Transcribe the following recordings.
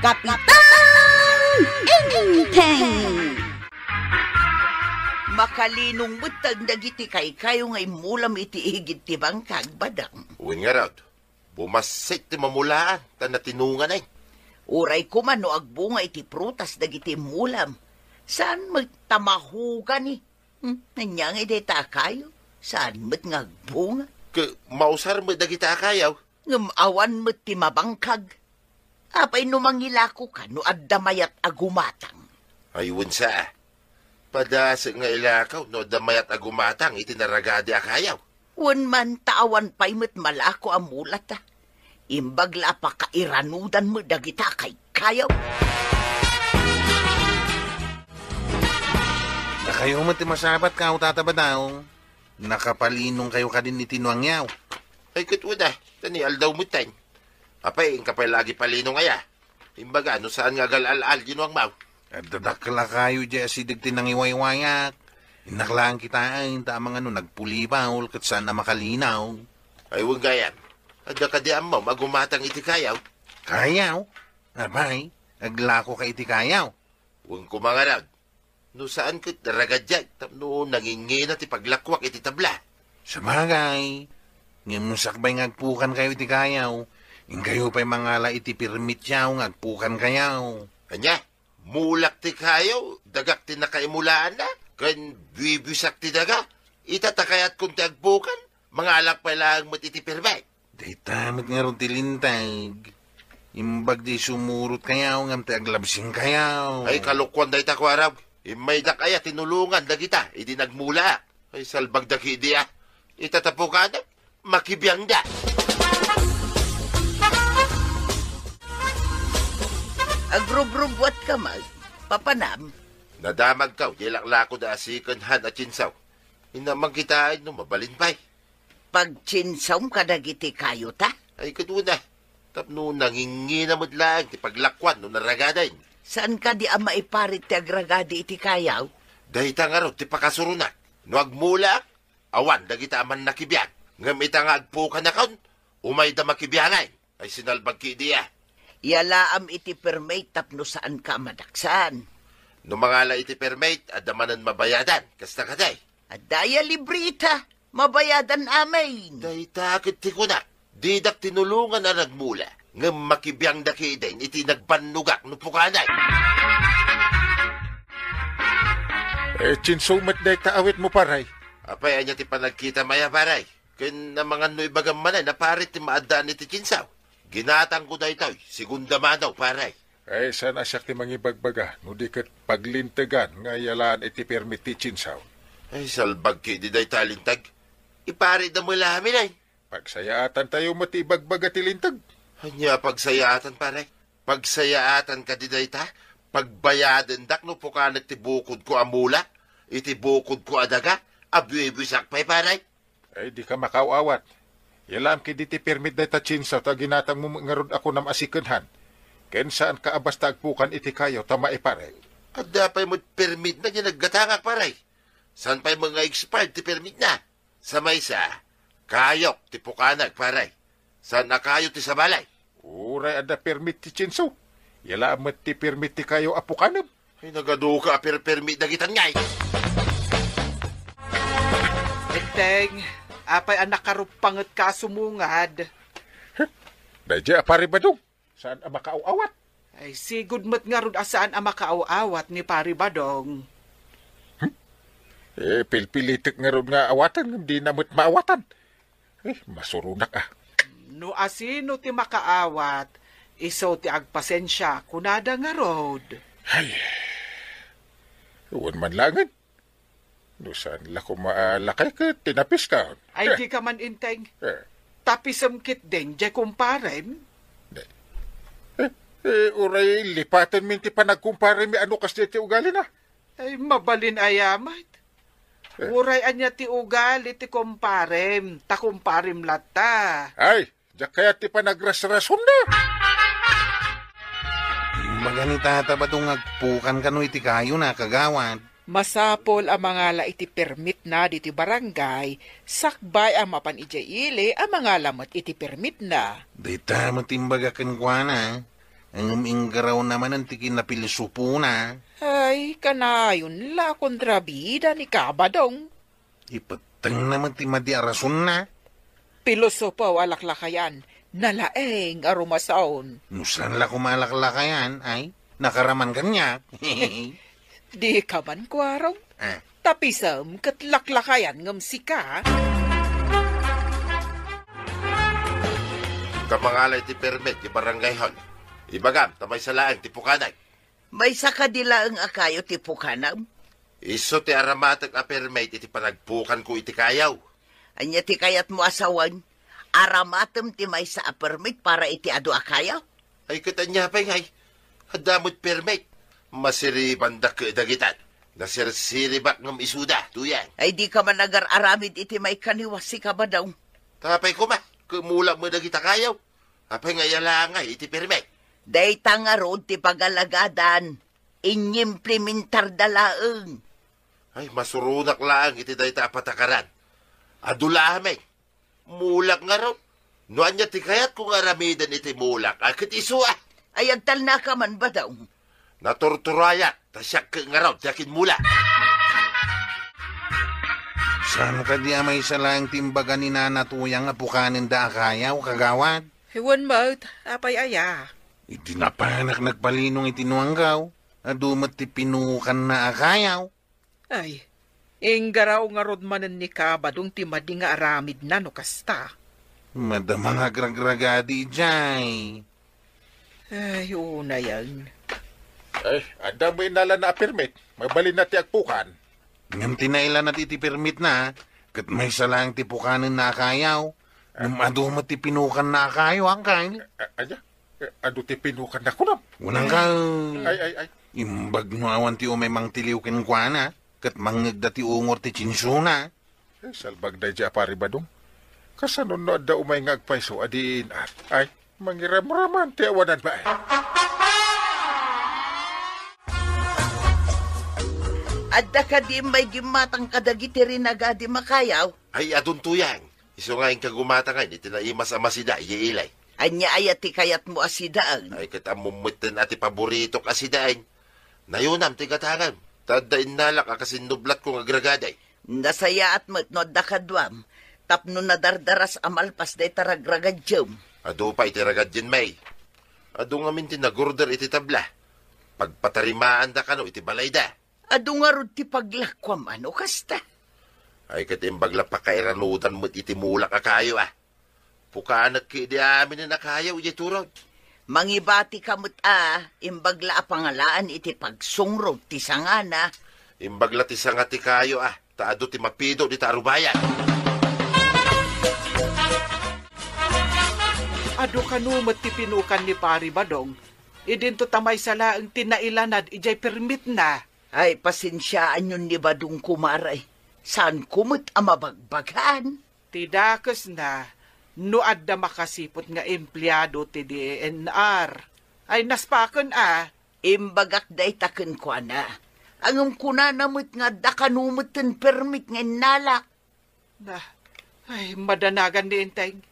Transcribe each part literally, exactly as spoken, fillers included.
Kapitan Enteng! Makalinong metten dagiti kaykayo nga immulam iti igid ti bangkag, Badang. Wen ngarud, bumassit ti mamulaan, ta natinongan ay. Uray koma no agbunga iti prutas dagiti immulam, saan met ta mahugani. Hmm, ania ngay dayta a kayo? Saan met nga agbunga? Ket mausar met dagita a kayo. Ngem awan met ti mabangkag. Apay no mangilakoka no adda mayat a gumatang? Ay, wen sa. Padasek nga ilakaw no adda mayat a gumatang iti naragadi a kayo. Wen man ta awan pay met malako a mulata. Imbag la a pakairanudan met dagita a kaykayo. Dakayo met ti masabat, Kao Tata Badong. Nakapalinong kayo kadin iti nuangyaw. Ay, ket wen a, ta ni aldaw metten. Apay, inka pay la agipalinong aya? Imbaga, no saan nga agal-al-al diay nuangmaw? Adda dakkel a kayo diay asideg ti nangiwaywayak. Innak laeng kitaen, ta amangan no nagpulibawol ket saan a makalinaw. Ay, wen gayam. Adda kadi ammom a gumatang iti kayo? Kayo? Apay, aglakoka iti kayo. Wen koma ngarud. No saan ket ragadiay tapno nangingina ti paglakuak iti tabla. Sabagay, ngem sakbay nga agpukan kayo iti kayo, inkayo pay mangala iti permit yaw nga agpukan kayo. Ania? Mulak ti kayo, dagak ti nakaimulaanna, ken buibuisak ti daga. Ita ta kayatkon ti agpukan, mangalak pay laeng met iti permit. Dayta met ngarud ti linteg. Imbag di sumurot kayo, ngem ti aglabsing kayo. Ay, kalokuan dayta, Kuarog. Immaydak aya tinulongan dagita, idi nagmula. Ay, salbag dagidi, a. Ita ta pukanak, makibiangda. Agrubrubuat ka, Mag. Papanam. Nadamag kaw, di laklako da a second hand a chainsaw. Inamang kita ay no mabalin pay. Pagchainsaw kadagiti kayo ta? Ay, kaduna. Tapno nangingina met laeng ti paglakuan no naragaden. Saan kadi a maiparit ti agragadi iti kayo? Dayta ngarud ti pakasuronak. No agmula, awan dagita a mannakibiag. Ngem ita nga agpukanakon, umayda makibiangen. Ay, sinalbag ki idi, a. Iyalaam iti permit tapno saanka a madaksan. No mangala iti permit, adda manen mabayadan. Kasta kadi? Adda aya libre ita. Mabayadan amin. Dayta ket ti kunak. Didak tinulongan a nagmula. Ngem makibiangda kiden iti nagbannogak no pukanak. Eh, chainsaw met dayta awitmo, pare. Apay, ania ti panagkitam aya, pare? Ken amangan no ibagam manen a pare ti maaddaan iti chainsaw. Ginatangko daytoy, segunda mano, pare. Ay, saan a siak ti mangibagbaga, no di ket paglintegan nga iyalaan iti permit ti chainsaw. Ay, salbag kidi dayta a linteg. Iparida met la amin, ay. Pagsayaatan tayo met ti ibagbaga ti linteg. Ania a pagsayaatan, pare? Pagsayaatan kadi dayta? Pagbayadendak no pukanek ti bukodko a mula, iti bukodko a daga, a buibuisak pay, pare? Ay, dika makaaw-awat. Iyalaam kidi ti permit dayta chainsaw ta ginatangmo met ngarud a kunam a second hand. Ken saanka a basta agpukan iti kayo ta maiparit. Adda pay met permitna diay naggatangak, pare. Saan pay met nga expired ti permitna? Sa maysa, kayok ti pukanek, pare. Saan a kayo ti sabali? Uray adda permit ti chainsaw. Iyalaam met ti permit ti kayo a pukanem. Ay, nagaduka a per-permit dagitan ngay. Enteng, apay a nakaruppangetka a sumungad? Daydiay a pare Badong, saan a makaaw-awat. Ay, sigud met ngarud a saan a makaaw-awat ni Pare Badong. Eh, pilpilitek ngarud nga awaten, ngem dina met maawatan. Eh, masuronak, a. No asino ti makaawat, isu ti agpasensia, kunada ngarud. Ay, wen man laengen. No saan la koma a lakay ket tinapiskon. Ay, dika man, Enteng. Eh. Tapisem ketdin diay kumparem? Eh, eh, uray lipatenmin ti panagkumparem a no kasdiay ti ugalina. Ay, mabalin aya met. Eh. Uray ania ti ugali ti kumparem, ta kumparem latta. Ay, diak kayat ti panagrasrasonna. Imbagana ni Tata Badong nga agpukan kano iti kayona, kagawad. Masapul a mangala iti permitna ditoy barangay, sakbay a mapan idiay ili a mangala met iti permitna. Dayta met ti imbaga kenkuana. Ngem inggarawna manen ti kinapilsopona. Ay, kanayon la a kontrabida ni Kabadong. Ipettengna met ti madi a rasonna. Pilosopo a laklakayan, nalaeng a rumason. No saan la koma a laklakayan, ay, nakaraman kaniak. Dika man kuarong. Ah. Tapisem ket laklakayan ngem sika. Inka mangala iti permit ti barangay hall. Ibagam, ta maysa laeng ti pukanak. Maysa kadi laeng a kayo ti pukanam? Isu ti aramatek a permit iti panagpukanko iti kayo. Ania ti kayatmo a sawen? Aramatem ti maysa a permit para iti adu a kayo? Ay, ket ania pay ngay? Adda met permit. Masiribanda ket dagitan. Nasirsiribak ngem isuda, Tuyang. Ay, dika man agar-aramid iti maikaniwas, si Kabadong. Tapay koma, ket mulak met dagita kayo. Apay nga iyalangay iti permit? Dayta ngarud ti pagalagadan, inyimplementarda laeng. Ay, masuronak laeng iti dayta a patakaran. Adu la amin. Mulak ngarud. No ania ti kayatko nga aramiden iti mulak, a ket isu a. Ay, agtalnaka man, Badong. Naturturayak, ta siak ket ngarud ti akimmula. Saan kadi a maysa laeng ti imbaga ni Nana Tuyang a pukanenda a kayaw, kagawad? Wen met, apay aya? Idi napanak nagpalinong iti nuanggaw, adu met ti pinukanna a kayaw. Ay, inggaraw ngarud manen ni Kabadong ti madi nga aramidna no kasta. Madama nga agragragadi idiay. Ay, unayan. Ay, adda met inalana a permit. Mabalinna ti agpukan. Ngem ti nailanad iti permitna, ket maysa laeng ti pukanenna a kayaw. Ngem adu met ti pinukanna a kayaw, angkel. A-, ania? Eh, adu ti pinukanna kunam. Unang ka. Ay, ay, ay. Imbag no awan ti umay mangtiliw kenkuana, ket mangngegda ti ungor ti tsinsuna. Ay, salbag daydiay a Pari Badong. Kasano no adda umay nga agpayso a diin at? Ay, mangiramraman ti awanan ba? Adda kadi may gimmatang kadagiti rinagadi makayaw? Ay, adun Tuyang. Isu nga inka gumatang iti naimas a masida, idiay ilay. Ania aya ti kayatmo a sidaen? Ay, ket ammom metten a ti paboritok a sidaen. Nayunam ti gatangem, ta adda innalak a kasinnublatko nga agragadi. Nasayaat met no adda kaduam, tapno nadardaras a malpas dayta ragragadiem. Adu pay iti ragadien, May. Adu ngamin ti nagorder iti tabla. Pagpatarimaanda kano iti balayda. Adu ngarud ti paglakuam a no kasta. Ay, ket imbag la pakairanudan met iti mulak a kayo, a. Pukanek ket idi aminen a kayo idiay turod. Mangibatika met a, imbag la a pangalaan iti pagsungrot ti sangana. Imbag la ti sanga ti kayo, a, ta adu ti mapido dita a rubayan. Adu kano met ti pinukan ni Pari Badong. Idinto ta maysa laeng ti nailanad idiay permitna. Ay, pasensiaanyon ni Badong, kumare. Saanko met a mabagbagaan. Ti dakesna, no adda makasiput nga empleado ti D E N R, ay naspaken a. Imbagak dayta kenkuana. Ngem kunana met nga adda kano metten permit nga innalak. Na, ay, madanagan ni Enteng.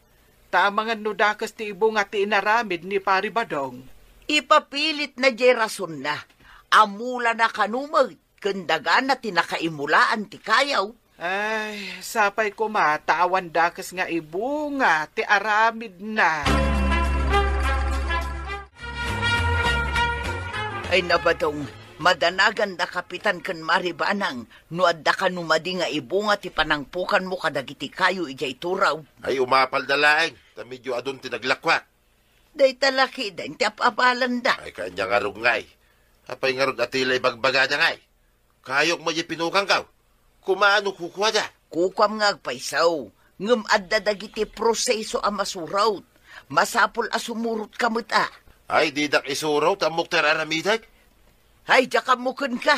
Ta amangan no dakes ti ibunga ti inaramid ni Pari Badong. Ipapilitna diay rasonna. Amulana kano met ken dagana ti nakaimulaan ti kayaw. Ay, sapay koma ta awan dakes nga ibunga ti aramidna. Ay, na Badong, madanaganda Kapitan ken Maribanang no adda kano madi nga ibunga ti panangpukanmo kadagiti kayo idiay turaw. Ay, umapalda laeng, ta medio adun ti naglakuak. Dayta la ketdin ti ap-apalanda. Ay, kaanya ngarud ngay. Apay ngarud a ti la ibagbagada ngay? Kayok met diay pinukanko. Kumano kukuada? Kukuam nga agpayso, ngem adda dagiti proseso a masurot. Masapul a sumurotka met a. Ay, didak isurot, ammok ti ar-aramidek. Ay, diak ammo kenka.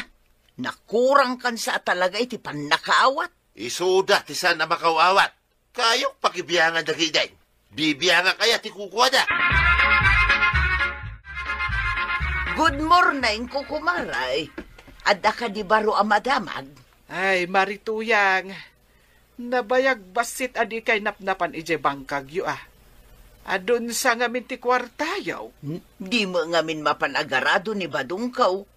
Nakurangkan sa a talaga iti pannakaawat. Isuda ti saan a makaw-awat. Kayok pakibiangan dagiti. Bibiangak aya ti kukuada? Good morning, kukumaray. Adda kadi baro a madamag? Ay, Marituyang. Nabayag bassit a dikay napnapan idiay bangkagyo, a. Adunsa ngamin ti kuartayo? N-, di met ngamin mapan agarado ni badongko.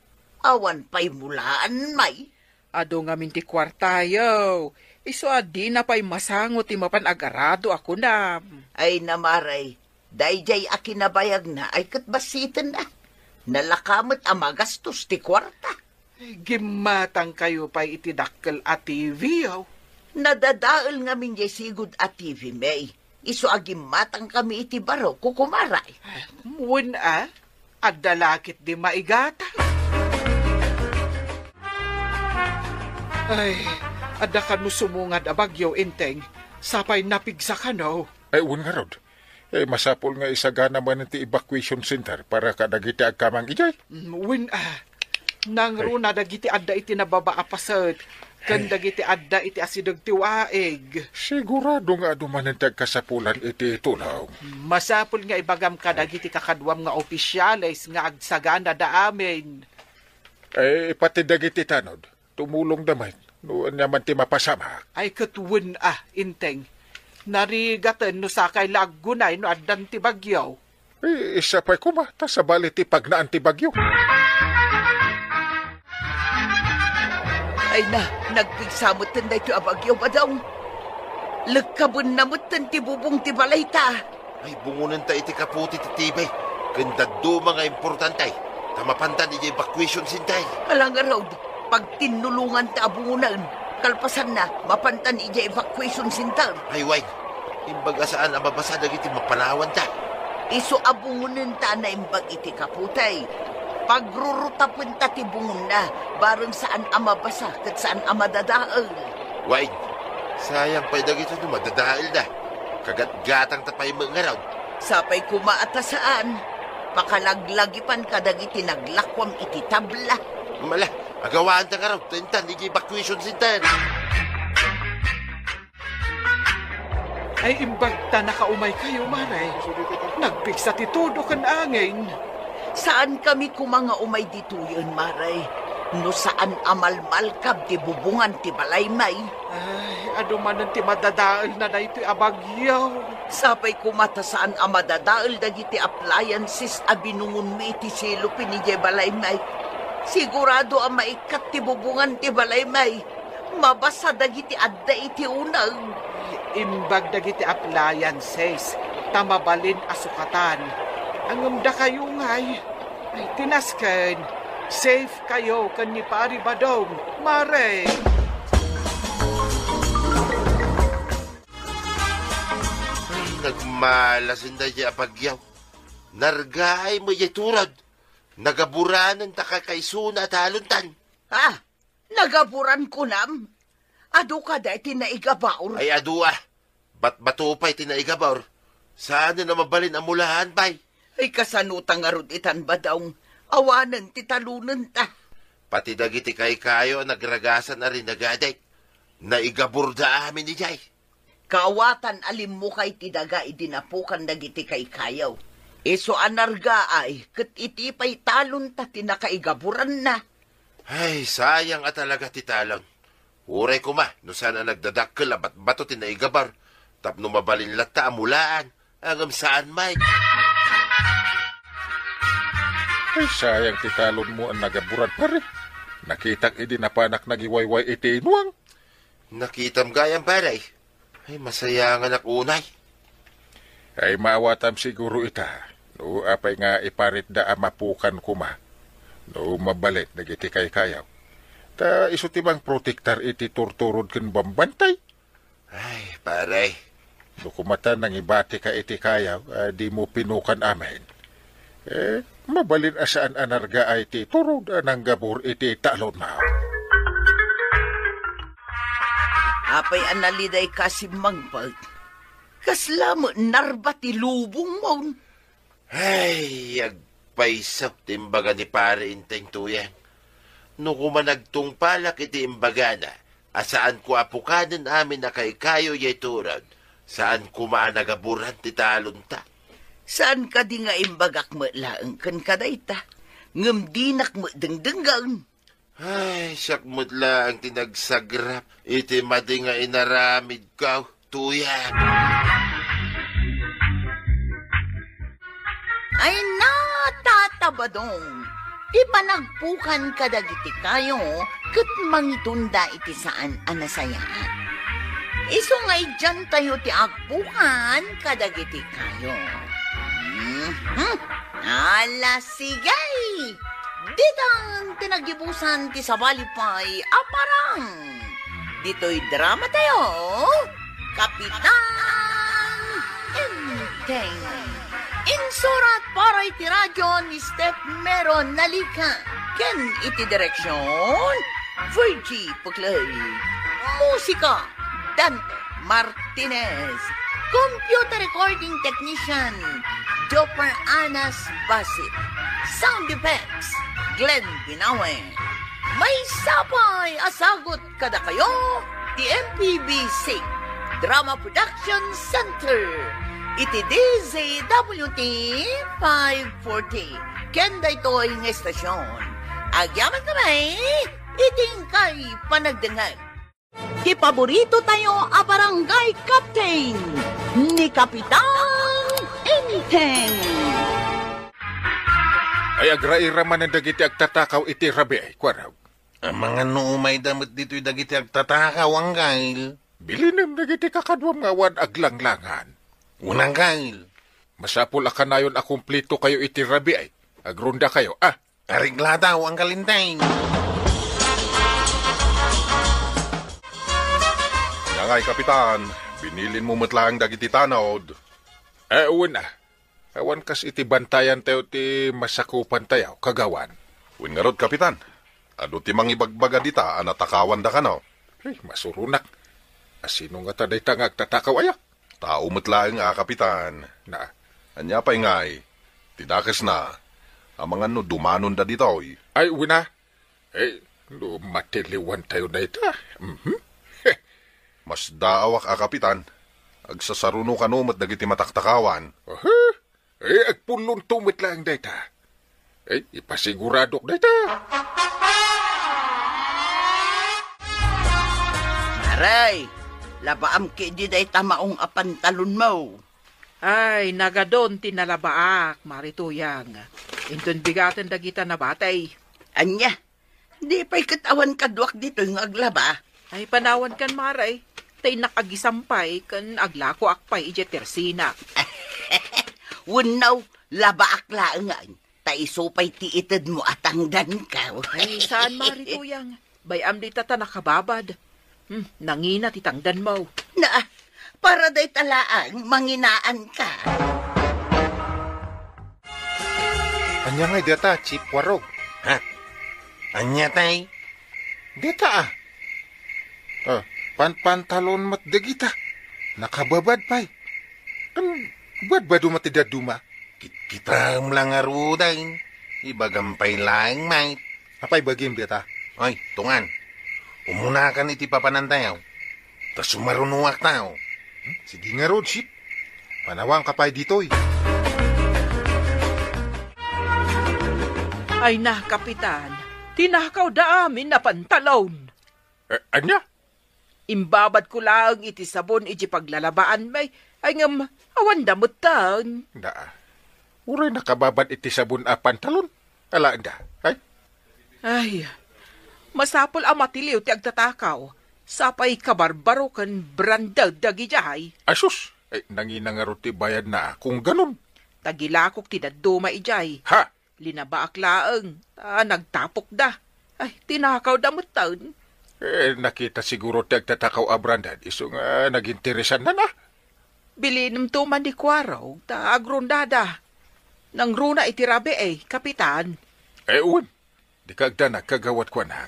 Awan pay mulaan, may. Adu ngamin ti kuartayo. Isu a dina pay masango ti mapan agarado a kunam. Ay, Mare, daydiay a kinabayagna ay ket bassitenna. Nalaka met a magastos ti kuarta. Gimmatangkayo pay iti dakkel a T V, aw? Nadadael ngamin diay sigud a T V, may. Isu a gimmatangkami iti barok, kukumaray. Wen a, adda la ketdi maigatang. Ay, adda kano sumungad a bagyo, Enteng. Sapay napigsa kano. Ay, wen ngarud. Eh, masapul nga isagana manen ti evacuation center para kadagiti agkamang idiay. Mm, wen a. Nangruna dagiti adda iti nababa a paset, ken dagiti adda iti asideg ti waig. Sigurado nga adu manen ti agkasapulan iti tulong. Masapul nga ibagam kadagiti kakaduam nga opisyales nga agsaganada amin. Eh, pati dagiti tanod. Tumulongda met no ania man ti mapasamak. Ay, ket wen a, Enteng. Narigaten no sakay la aggunay no addan ti bagyo. Eh, sapay koma, ta sabali ti pagnaan ti bagyo. Ay na, nagpigsa metten daytoy a bagyo, Badong. Lekkabenna metten ti bubong ti balayta. Ay, bungonenta iti kaputi ti T V ken dadduma nga importante, ta mapantan idiay evacuation center. Ala ngarud, pagtinnulonganta a bungonen. Kalpasanna, mapantan idiay evacuation center. Ay, wen, imbag a saan a mabasa dagiti mapanawanta. Isu a bungonenta a naimbag iti kaputi. Pagrurutapenta ti bungonna, bareng saan a mabasa ket saan a madadael. Wen, sayang pay dagitoy no madadaelda. Kagatgatangta pay met ngarud. Sapay koma a ta saan. Pakalaglagipan kadagiti naglakuam iti tabla. Mala, agawanta ngarud, ta intan idiay evacuation center. Ay, imbag ta nakaumay kayo, Mare. Nagpigsa ti tudo ken angin. Saan kami koma nga umay ditoyen, Mare. No saan a malmalkab ti bubongan ti balaymi. Ay, adu manen ti madadaelna daytoy a bagyo. Sapay koma ta saan a madadael dagiti appliances a binungonmi iti silopen idiay balaymi. Sigurado a maikkat ti bubongan ti balaymi. Mabasa dagiti adda iti uneg. Imbag dagiti appliances, ta mabalin a sukatan. Ngem dakayo ngay, ay, ti nasken, safe kayo ken ni Pari Badong, Mare. Ay, nagmalasin daydiay a bagyo. Nargaay met diay turod. Nagaburanenta kakaysona a talontan. Ah, nagaburan kunam? Adu kadi ti naigabur? Ay, adu a. Batbato pay ti naigabur. Saanen a mabalin a mulaan pay. Ay, kasano ta ngarud itan, Badong? Awanen ti talonenta. Pati dagiti kaykayo a nagragasan a rinagadik, naigaburda amin idiay. Kaawatan a limmukay ti daga idi napukan dagiti kaykayo. Isu a nargaay, ket iti pay talonta ti nakaigaburanna. Ay, sayang a talaga ti talon. Uray koma no saan a nagdadakkel a batbato ti naigabur, tapno mabalin latta a mulaan, ngem saan met. Ay, sayang ti talonmo a nagaburan, pare. Nakitak idi napanak nagiwayway iti inuang. Nakitam gayam, pare. Ay, masayanganak unay. Ay, maawatam siguro ita. No apay nga iparitda a mapukan koma. No mabalin dagiti kaykayo. Ta isu ti mangprotektar iti turturod ken bambantay. Ay, pare. No koma ta nangibatika iti kayo, a dimo pinukan amin. Eh, mabalin a saan a nargaay ti turod a nanggabur iti talonmo. Apay a nalidayka simmangpet? Kasla met narba ti lubongmon. Ay, agpayso ti imbaga ni Pare Enteng Tuyang. No koma nagtungpalak iti imbagana, a saanko a pukanen amin a kaykayo diay turod, saan koma a nagaburan ti talonta. Saan kadi nga imbagak met laeng kenka dayta, ngem dinak met dengdenggen. Ay, siak met laeng ti nagsagrap iti madi nga inaramidko, Tuyang. Ay, natatabadong, ti panagpukan kadagiti kayo ket mangitunda iti saan a nasayaat. Isu nga idiantayo ti agpukan kadagiti kayo. Mhm. Ala, sige! Ditan ti naggibusan ti sabali pay a parang. Ditoy drama tayo, Kapitan Enteng. Insurat para iti radyo ni Steph Meron Nalica ken iti direksyon, Virgie Puclay. Musika, Dante Martinez. Computer recording technician, Jopper Anas Basit. Sound effects, Glenn Binawe. Maysa pay a sagut kadakayo ti M P B C Drama Production Center iti D Z W T five forty. Ken daytoy nga estasyon, agyaman kami iti inkay panagdengngeg. Ti paborito tayo a barangay captain, ni Kapitan Enteng. Ay, agraira manen dagiti agtatakaw iti rabii, kuarog. Amangan no umayda met ditoy dagiti agtatakaw, Anggail. Bilinem dagiti kakaduam nga awan aglanglangan. Wen, Anggail. Masapul a kanayon a kumplitokayo iti rabii. Agrondakayo, a. Areglada, Anggail Enteng. Ngay, Kapitan, binilinmo met laeng dagiti tanod. Eh, wen a. Awan kas iti bantayantayo ti masakupantayo, kagawan. Wen ngarud, Kapitan, adu ti mangibagbaga dita a natakawanda kano? Ay, masuronak. Asino ngata dayta nga agtatakaw aya? Tao met laeng a, Kapitan. Na? Ania pay ngay, ti dakesna, amangan no dumanonda ditoy. Ay, wen a. Eh, no matiliwantayo dayta. Mhm. Masdaawak a, Kapitan. Agsasaruno kano met dagiti mataktakawan. Aha. Eh, agpullonto met laeng dayta. Eh, ipasiguradok dayta. Maray, labaam ketdi dayta maong a pantalonmo. Ay, nagadon ti nalabaak, Mari Tuyang. Inton bigaten dagita nabatay. Ania? Di pay ket awan kaduak ditoy nga aglaba? Ay, panawankan, Mari. Ta innak agisampay ken aglakoak pay idiay tersinak. Wenno, labaak laengen. Ta isu pay ti itedmo a tangdanko. Ay, saan, Mari Tuyang. Bay-am dita ta nakababad. Hmm, nangina ti tangdanmo. Na, para dayta laeng, manginaanka. Ania ngay dayta, Chief Warog? Ha? Ania tay? Dayta, a. A, panpantalon met dagita. Nakababad pay. Ken badbado met ti dadduma. Kitkitaem la ngaruden. Ibagam pay laeng met. Apay bagim dayta? Ay, tungan. Umunakan iti papanantayo. Ta sumarunoaktayo. Hmm? Sige ngarud, Chief. Panawanka pay ditoy. Ay na, Kapitan. Tinakawda amin a pantalon. Eh, ania? Imbabadko laeng iti sabon iti paglalabaan, may, ay ngem, awanda metten. Da. Uray nakababad iti sabon a pantalon. Alaenda, ay? Ay, masapul a matiliw ti agtatakaw. Sapay kabarbaro ken branded dagidiay. Asus, ay, nangina ngarud ti bayadna, kung ganun. Tagilakok ti dadduma idiay. Ha? Linabaak laeng, ta nagtapokda. Ay, tinakawda metten. Eh, nakita siguro ti agtatakaw a branded, isu nga naginteresanna. Bilinemto man ni Kuarog, ta agrondada. Nangruna iti rabii, eh, Kapitan. Eh, wen. Dika agdanag, Kagawad Kuanang.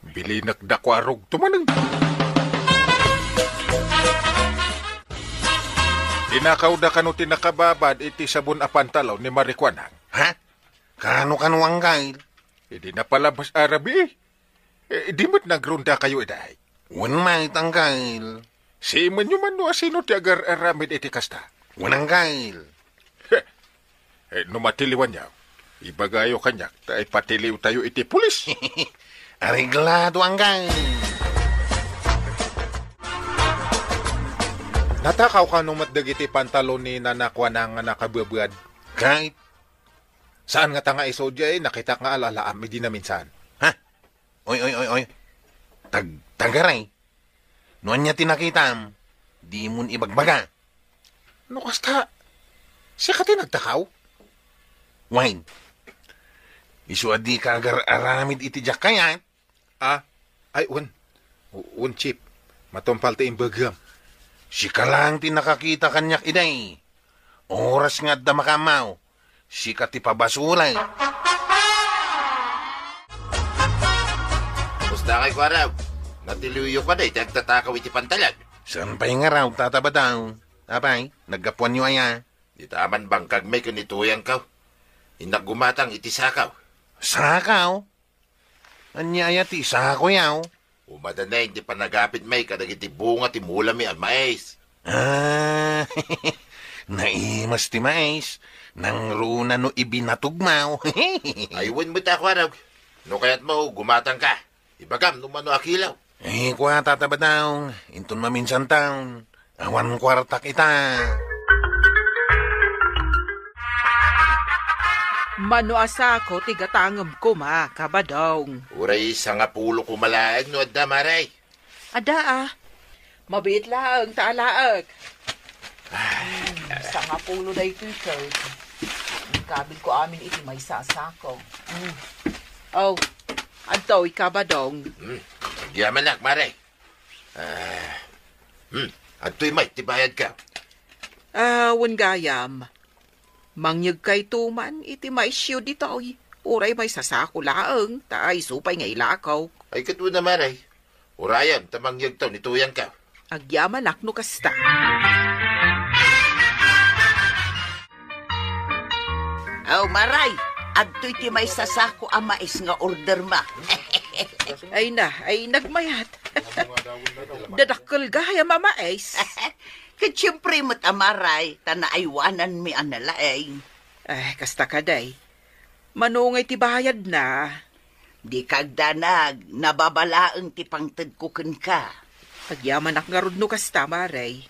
Bilinekda Kuarog tumanen. Tinakawda kano ti nakababad iti sabon a pantalon ni Mari Kuanang. Ha? Kano, kano, Anggail? Idi napalabas a rabii. Eh, di met nagrondakayo idiay? Wen met, Anggail. Siimenyo man no asino ti agar-aramid iti kasta? Wen, Anggail. Heh. Eh, no matiliwanyo, ibagayo kaniak ta ipatiliwtayo iti pulis. Areglado, Anggail. Natakaw kano met dagiti pantalon ni Nana Kuanang nga nakababad? Ket Saan nga ta nga isu diay, nakitak nga ala-alaam idi naminsan. Ha? Oy, oy, oy, oy. Tag-, tagaray. No ania ti nakitam, dimon ibagbaga. No kasta, sika ti nagtakaw? Wine. Isu a dika agar-aramid iti diak kayat. Ah, ay, wen. Wen, Chief. Matungpal ti imbagam. Sika lang ti nakakita kaniak iday. Oras nga adda makaammo, sika ti pabasolek. Kumusta ngay, Kuarog? Natiliwyo kadi ti agtatakaw iti pantalag? Saan pay ngarud, Tata Badong? Apay, naggapuanyo aya? Dita man bangkagmi ken ni Tuyangko. Innak gumatang iti sakaw. Sakaw? Ania aya ti sakoyo? Umadana iti panagapitmi kadagiti bunga ti mulami a mais. Ah, naimas ti mais. Nangruna no ibinatugmo. Ay, wen met a, Kuarog. No kayatmo, gumatangka. Ibagam no mano a kilo. Ay, kua, Tata Badong, inton maminsan taon, awan kuartak ita. Mano a sako ti gatangem koma, Kabadong? Uray sangapulo koma laeng no adda, Mare. Adda, ah. Mabiit laeng ta alaek. Hmm, sangapulo daytoy, Kurt. Inkabilko amin iti maysa a sako. Hmm. Oh, adtoy, Kabadong. Hmm, agyamanak, Mare. Ah, hmm, adtoy met ti bayadko. Ah, wen gayam. Mangyegkayto man iti maisyo ditoy. Uray maysa a sako laeng, ta isu pay nga ilakok. Ay, ket wen a, Mare. Urayem ta mangyegto ni Tuyangko. Agyamanak no kasta. Oh, Mare, adtoy ti maysa a sako a mais nga ordermo. Ay na, ay nagmayat. Dadakkel gayam a mais. Ket siempre met a, Mare, ta naaywananmi a nalaing. Ay, kasta kadi. Mano ngay ti bayadna? Dika agdanag, nababa laeng ti pangtedko kenka. Agyamanak ngarud no kasta, Mare.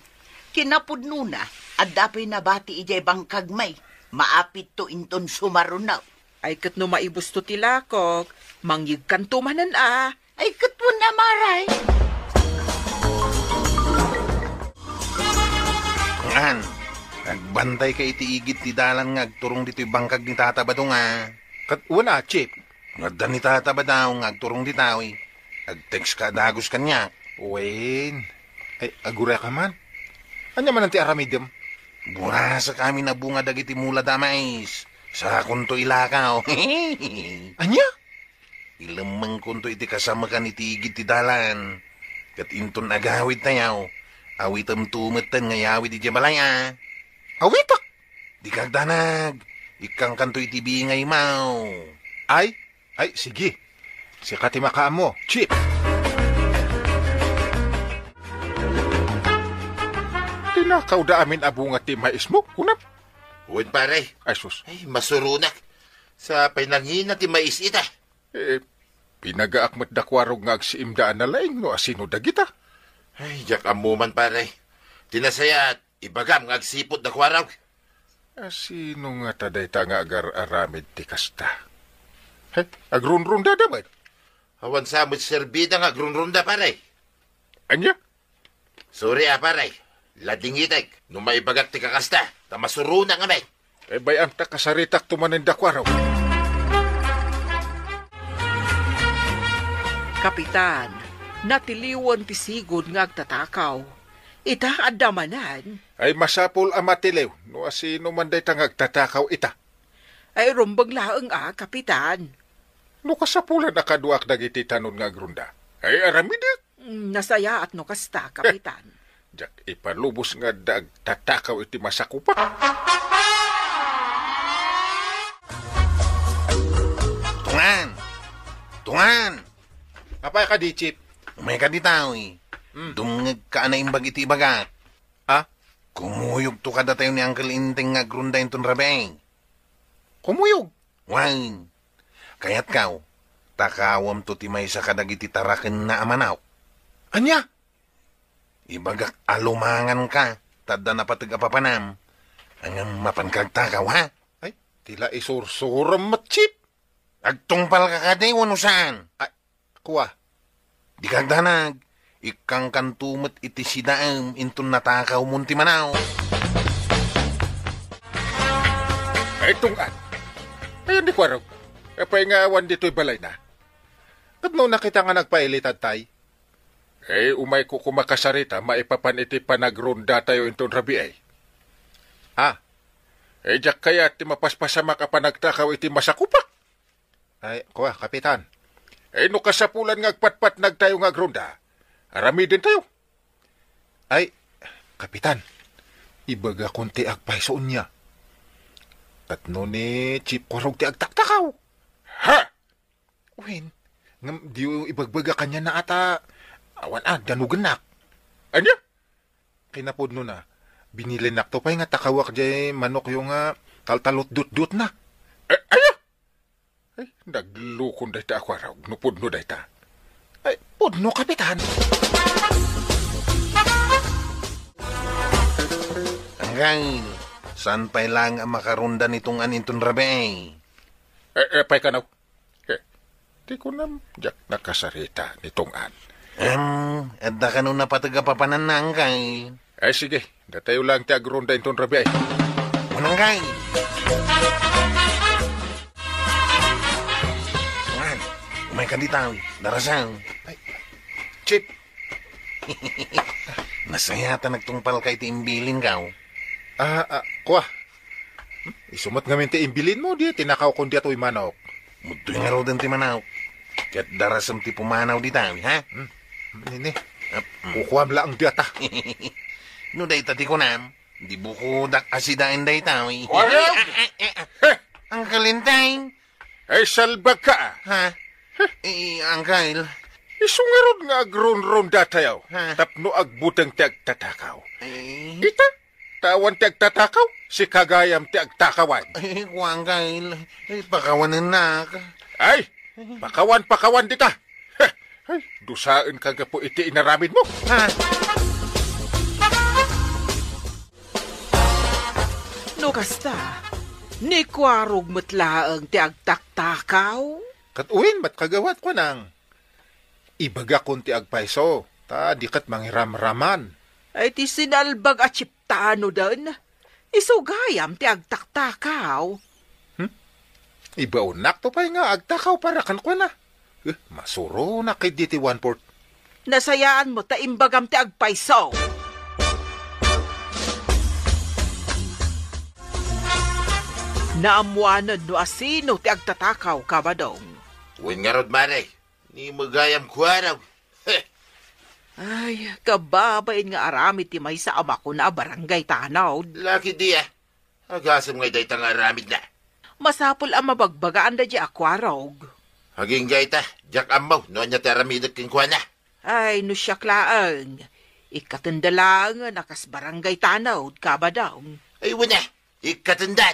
Kinapudnona, adda pay nabati idiay bangkagmi. Maapitto inton sumaruno. Ay, ket no maibusto ti lakok, mangyegkanto manen a. Ay, ket wen a, Mare. Ngan, agbantayka iti igid ti dalan nga agturong ditoy bangkag ni Tata Badong a. Ket wen a, Chief. Nga adda ni Tata Badong nga agturong ditoy, agtext ka a dagus kaniak. Wen. Ay, agurayka man. Ania manen ti aramidem? Burasek amin a bunga dagiti mula da mais. Sakonto ilakaw. Ania? Ilemmengkonto iti kasamekan iti igid ti dalan. Ket inton agawidtayo, awitemto metten nga iyawid idiay balay a. Awitek! Dika agdanag, ikkangkanto iti bingaymo. Ay, ay, sige. Sika ti makaammo, Chief. Tinakawda amin a bunga ti maismo, kunam? Wen, pare. Ay, sus. Ay, masuronak. Sa pay nangina ti mais ita. Eh, pinagaak met da Kuarog nga agsiimda a nalaing no asino dagita. Ay, diak ammo man, pare. Ti nasayaat, ibagam nga agsipud da Kuarog. Asino ngata dayta nga agar-aramid ti kasta? He, agrunrundada met. Awan sa met serbida nga agrunrunda, pare. Ania? Sorry a, pare. Ladingitek no maibagak ti kakasta, ta masuronak ngamin. Eh, bay-am ta kasaritakto manen da Kuarog. Kapitan, natiliwen ti sigud nga agtatakaw. Ita, adda manen. Ay, masapul a matiliw no asino man dayta nga agtatakaw ita. Ay, rumbeng laeng a, Kapitan. No kasapulan a kaduak dagiti tanon nga agrunda. Ay, aramidek. Mm, nasayaat no kasta, Kapitan. Diak ipalubos nga adda agtatakaw iti masakupak. Tungan! Tungan! Apay kadi, Chief? Umayka ditoy. Hmm. Dumngegka a naimbag iti ibagak. Ah? Kumuyogto kadatayo ni Uncle Enteng nga agrunda inton rabii. Kumuyog? Wen, kayatko, takawemto ti maysa kadagiti tarakenna a manok. Ania? Ibagak a lumanganka, ta adda napateg a papanam. Ngem mapanka agtakaw, ha? Ay, Ti la isursurom met, Chief. Agtungpalka kadi wenno saan? Ay, kua. Dika agdanag. Ikkangkanto met iti sidaem inton natakawmon ti manaw. Ay, tungad. Ayan ni Kuarog. Apay nga awan ditoy balayna? Ket no nakita nga nagpailitad tay? Eh, umayko koma kasarita maipapan iti panagrondatayo inton rabii. Ha? Eh, diak kayat ti mapaspasamak a panagtakaw iti masakupak. Ay, kua, Kapitan. Eh, no kasapulan nga agpatpatnagtayo nga agronda, aramidentayo. Ay, Kapitan, ibagakon ti agpayso ania. Tapno ni Chief Kuarog ti agtaktakaw. Ha? Wen, ngem diyo ibagbaga kaniana a ta awan a danogennak. Ania? Kinapudnona, binilennakto pay nga takawak diay manokyo nga taltalutdutdutna. Eh, aya? Ay, naglukon dayta a Kuarog no pudno dayta. Ay, pudno, Kapitan. Anggail, saan pay laeng a makaronda ni Tungad inton rabii? Eh, eh, pay kano? Eh, di kunam, diak nakasarita ni Tungad. Em, adda kano napateg a papananna, Anggail? Eh, sige, datayo laeng ti agronda inton rabii. Mananggay! Tungad, umay ka dita, darasaw. Ay, Chief. Nasayat a nagtungpalka iti imbilinko. Ah, ah, kua. Hmm? Isu met ngamin ti imbilinmo, di tinakawkon daytoy manok. Udtoy ngaruden ti manok. Ket darasem ti pumanaw dita, ha? Hmm. Nini. Ap-, hmm. Kukuam laeng dayta. No dayta ti kunam, di bukodak a sidaen dayta, eh. Kuarog! Eh, eh, eh. Heh! Uncle Enteng. Ay, salbagka, ah. Ha? Eh, Uncle. Isu ngarud nga agronrondatayo, ha? Tapno agbuteng ti agtatakaw. Eh. Ita, ta awan ti agtatakaw, sika gayam ti agtakawan. Eh, kua, Uncle. Eh, pakawanennak. Ay, pakawan, pakawan dita. Heh, ay, dusaenka gapu iti inaramidmo. Ha? No kasta, ni Kuarog met laeng ti agtaktakaw? Ket uwin met kagawad, kunang, ibagakon ti agpayso, ta di ket mangiramraman. Ay, ti sinalbag a chiptano den. Isu gayam ti agtaktakaw. Hmm? Ibaonnakto pay nga agtakaw para kenkuana. Eh, masuronak ketdi ti one-fourth. Nasayaanmo ta imbagam ti agpayso. Naammoanen no asino ti agtatakaw, Kabadong. Wen ngarud, mare, ni Magayam Kuarog. Heh! Ay, kababain nga aramid ti maysa a makuna a barangay tanod. Laki di, ah. Agasem ngay dayta nga aramidna. Masapul a mabagbagaan daydiay a Kuarog. Agingga ita, diak ammo no ania ti aramidek kenkuana. Ay, no siak laeng, ikkatenda laeng a kas barangay tanod, Kabadong. Ay, wen a, ikkatenda.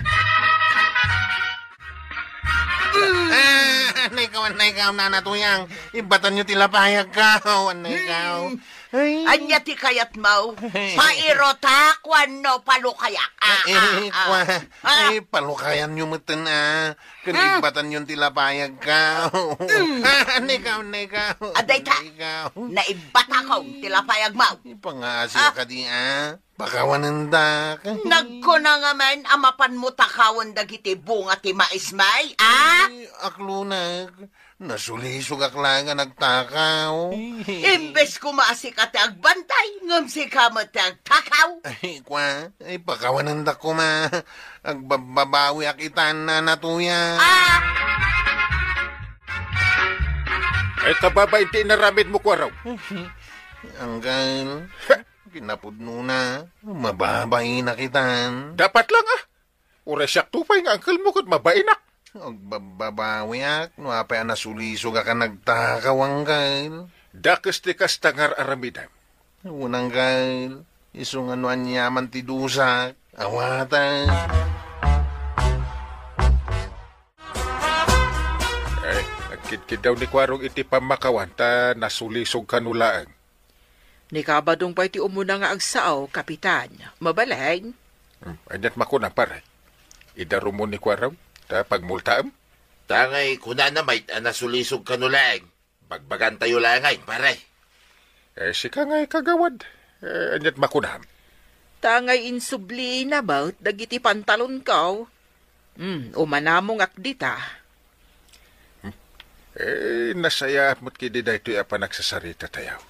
Ah, annay kaw, annay kaw, Nana Tuyang. Ibbatanyo ti lapayagko, annay kaw. Ay. Ania ti kayatmo? Pairotak wenno palukayak? Ah, eh, ah, ah. Kua, ah, eh, palukayanyo metten, ah. Ken ibbatanyon ti lapayagko. Ah, annay kaw, annay kaw. Adayta, annay kaw. Naibbatakon ti lapayagmo. Ipangaasiw kadi, ah. Pakawanendak. Nagkuna ngamin a mapanmo takawen dagiti bunga ti maismi, a? Ay, akloneg. Nasulisogak laeng a nagtakaw. Imbes koma a sika ti agbantay, ngem sika met ti agtakaw. Ay, kua, ay, pakawanendak koma. Agbabbabawiak itan, Nana Tuyang. Ah! Ay, kababain ti inaramidmo, Kuarog. Anggal. Kinapudnona, mababainak itan. Dapat lang, ah. Uray siak to pay nga angkelmo ket mabainak. Agbabbabawiak no apay a nasulisogak a nagtakaw, angkel. Dakes ti kasta nga ar-aramidem. Wen, angkel, isu nga no aniaman ti dusak, awaten. Eh, nagkidkiddaw ni Kuarog iti pammakawan ta nasulisog kano laeng. Ni Kabadong pay ti umuna nga agsao, Kapitan. Mabalin? Hmm, aniat makuna, pare? Idarumon ni Kuarong ta pagmultaem? Ta ngay kunana met a nasulisog kano laeng. Bagbagantayo laeng ngay, pare. Eh, sika ngay kagawad. Eh, aniat makunam? Ta ngay insubliina met dagiti pantalonko. Hmm, umanamongak dita. Eh, nasayaat met ketdi daytoy a panagsasaritatayo.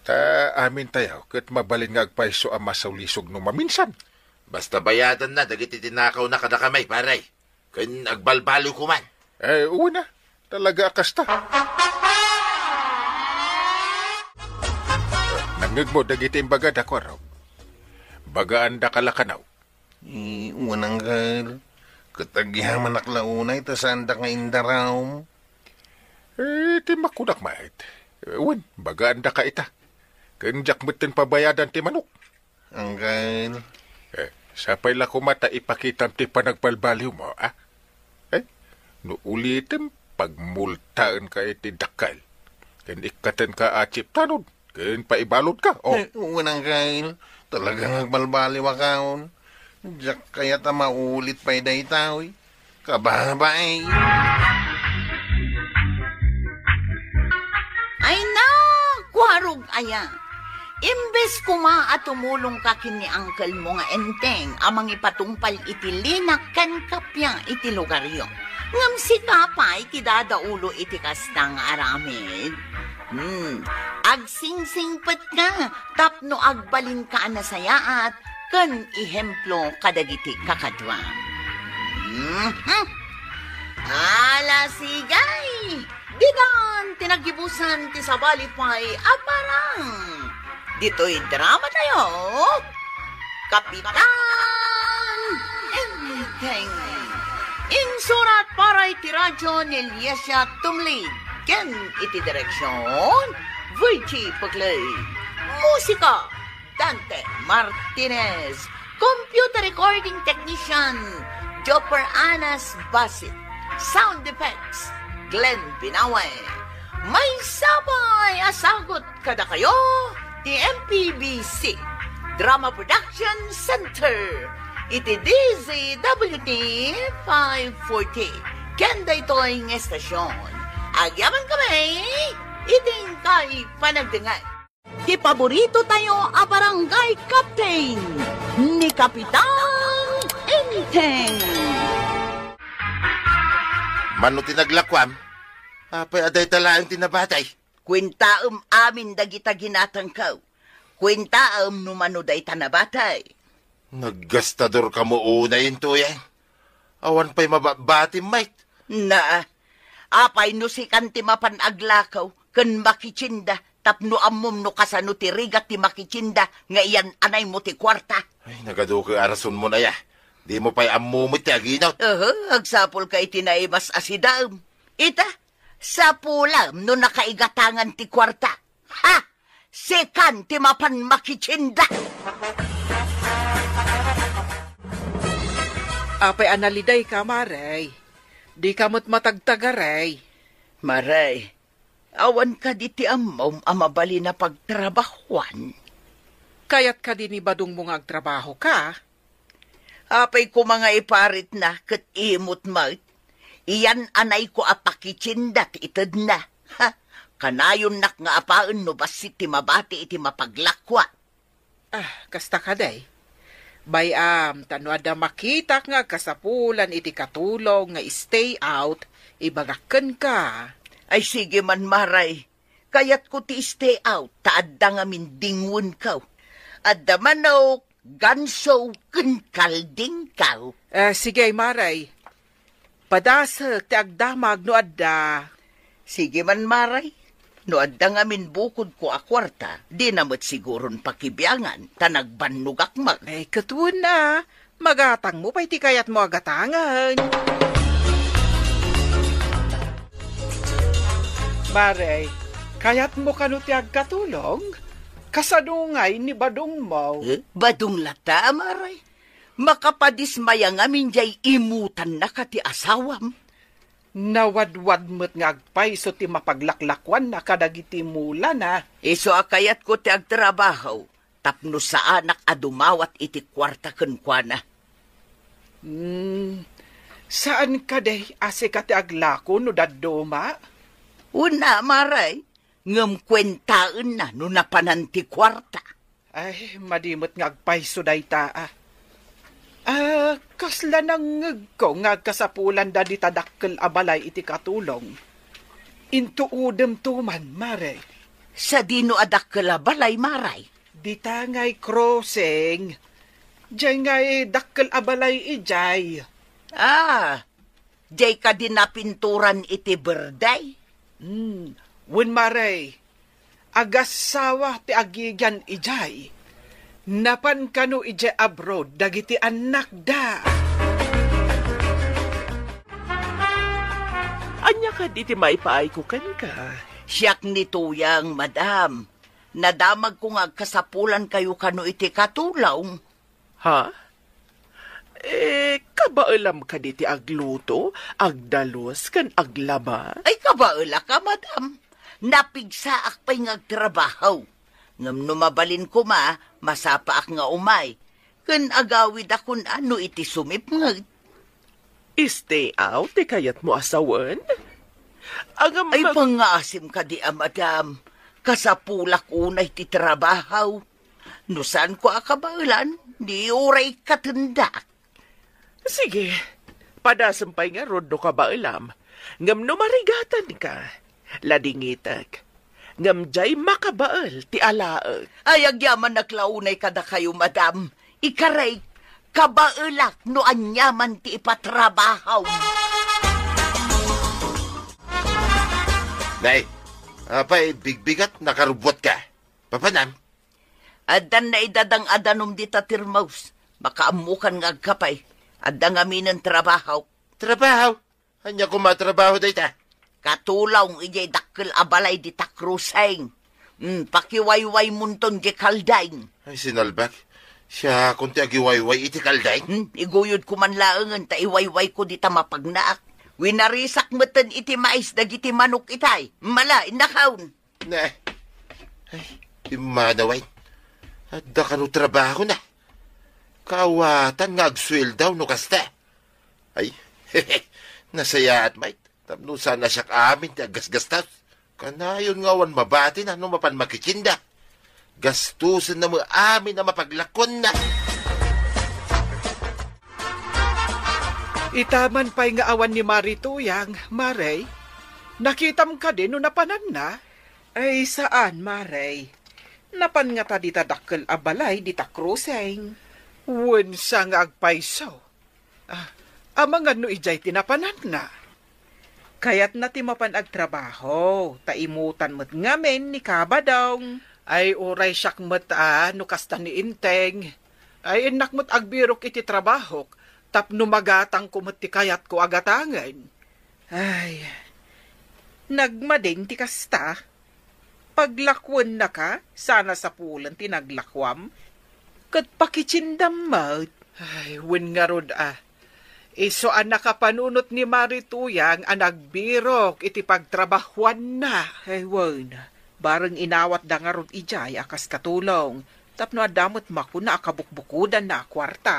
Ta amintayo ket mabalin nga agpayso a masulisog no maminsan. Basta bayadanna dagiti tinakawna kadakami, pare. Ken agbalbaliwko man. Eh, wen a. Talaga a kasta. Nangngegmo dagiti imbagada, Kuarong? Bagaandaka la kano. Eh, wen, Angkel. Ket agyamanak la unay ta saandak nga indarum. Eh, ti makunak met. Eh, wen, bagaandaka ita. Ken diak metten pabayadan ti manok. Angkel. Eh, sapay la koma ta ipakitam ti panagbalbaliwmo, a? Eh, no ulitem, pagmultaenka iti dakkel. Ken ikkatenka a chip tanod, ken paibalodka, o. Eh, wen, Angkel. Talaga nga agbalbaliwakon. Diak kayat a maulit pay daytoy. Kababain. Ay na, Kuarog aya. Imbes koma a tumulongka ken ni angkelmo nga Enteng a mangipatungpal iti linak ken kappia iti lugaryo, ngem sika pay ti dadaulo iti kasta nga aramid. Hmm, agsingsingpetka tapno agbalinka a nasayaat ken ehemplo kadagiti kakaduam. Mhm. Ala, sige! Ditan ti naggibusan ti sabali pay a parang. Ditoy dramatayo, Kapitan Enteng. Insurat para iti radyo ni Liesia Tumlid ken iti direksyon, Virgie Pagli. Musika, Dante Martinez. Computer recording technician, Jopper Anas Basit. Sound effects, Glenn Binawe. Maysa pay a sagut kadakayo ti M P B C Drama Production Center iti D Z W T five forty. Ken daytoy nga estasyon, agyamankami iti inkay panagdengngeg. Ti paborito tayo a barangay captain, ni Kapitan Enteng. Mano ti naglakuam? Apay a dayta laeng ti nabatay? Kuentaem amin dagita ginatangko. Kuentaem no mano dayta nabatay. Naggastador kamo unay intoyen. Awan pay mababatim, mate. Na, apay no sikan ti mapan aglakaw ken makitienda tapno ammom no kasano ti rigat ti makitienda nga iyan-anaymo ti kuarta? Ay, nagaduke a rasonmo aya. Dimo pay ammo met ti aginot. Aha, agsapulka iti naimas a sidaem. Ita, sapulem no nakaigatangan ti kuarta. Ha! Sikan ti mapan makitienda! Apay a nalidayka, Mare? Dika met matagtagaray. Mare, awan kadi ti ammom a mabalin a pagtrabahoan? Kayat kadi ni badongmo nga agtrabahoka? Apay koma nga iparitna ket imut met? Iyan-anayko a pakitienda ti itedna. Ha? Kanayonnak nga apaen no bassit ti mabati iti mapaglakua. Ah, kasta kadi. Bay-am, ta no adda makitak nga agkasapulan iti katulong nga stay out, ibagak kenka. Ay, sige man, Mare. Kayatko ti stay out, ta adda ngamin dingwenko. Adda manok, ganso, ken kaldingko. Eh, sige, Mare. Padasek ti agdamag no adda. Sige man, Mare. No adda ngamin bukodko a kuarta, dina met siguron pakibiangan, ta nagbannogak met. Eh, ket wen a, magatangmo pay ti kayatmo a gatangen. Mare, kayatmo kano ti agkatulong? Kasano ngay ni badongmo? Eh, badong latta, Mare. Makapadismaya ngamin diay imutannaka ti asawam. Nawadwad met nga agpayso ti mapaglaklakuanna kadagiti mulana. Isu a kayatko ti agtrabaho tapno saanak a dumawat iti kuarta kenkuana. Hmm, saan kadi a sika ti aglako no dadduma? Una, Mare, ngem kuentaenna no napanan ti kuarta. Ay, madi met nga agpayso dayta, a. Ah, kasla nangngegko nga agkasapulanda dita dakkel a balay iti katulong. Intuodemto man, Mare. Sadino a dakkel a balay, Mare? Dita ngay crossing. Diay ngay dakkel a balay idiay. Ah, diay kadi napinturan iti berde? Hmm, wen, Mare. Agassawa ti agigian idiay. Napan kano idiay abroad dagiti annakda. Ania kadi ti maipaayko kenka? Siak ni Tuyang, madam. Nadamagko nga agkasapulankayo kano iti katulong. Ha? Eh, kabaelam kadi ti agluto, agdalus, ken aglaba? Ay, kabaelak a, madam. Napigsaak pay nga agtrabaho. Ngem no mabalin koma, masapaak nga umay. Ken agawidakon a no iti sumipnget. Stay out ti kayatmo a sawen? Agam- Ay, pangngaasim kadi a, madam. Kasapulak unay ti trabaho. No saanko a kabaelan, di uray katendak. Sige, padasem pay ngarud no kabaelam. Ngem no marigatanka, ladingitek. Ngem diay makabael ti alaek. Ay, agyamanak la unay kadakayo, madam. Ikarek, kabaelak no aniaman ti ipatrabaho. Nay, apay bigbigat nakarubbuatka? Papanam? Addan naidadang a danum dita termos. Makaammokan nga agkape. Adda ngaminen trabaho. Trabaho? Ania koma a trabaho dayta? Katulong idiay dakkel a balay dita crossing. Hmm, pakiwaywaymon ton diay kalding. Ay, sinalbak. Siakon ti agiwayway iti kalding? Hmm, iguyodko man laengen ta iwaywayko dita mapagnaak. Winarisak metten iti mais dagiti manok itay. Mala, innakon. Ne. Ay, immanawen. Adda kano trabahona. Kaawatan nga agsueldo no kasta. Ay, nasayaat met. Tapno saan a siak amin ti aggasgastos. Kanayon nga awan mabatina no mapan makitienda. Gastosenna met amin a mapaglakuanna. Itaman pay nga awan ni Mari Tuyang, Mare. Nakitam kadi no napananna? Ay, saan, Mare. Napan ngata dita dakkel a balay dita crossing. Wen sa nga agpayso. Ah, amangan no idiay ti napananna? Kayatna ti mapan agtrabaho, ta imutan met ngamin ni Kabadong. Ay, uray siak met a, no kasta ni Enteng. Ay, innak met agbirok iti trabahok, tapno magatangko met ti kayatko a gatangen. Ay, nagmading ti kasta. Paglakuennaka, saan a sapulen ti naglakuam, ket pakitiendam met. Ay, wen ngarud a. Isu a nakapanunot ni Mari Tuyang a nagbirok iti pagtrabahuanna. Ay, wen, bareng inawatda ngarud idiay a kas katulong, tapno adda met makuna a kabukbukodanna a kuarta.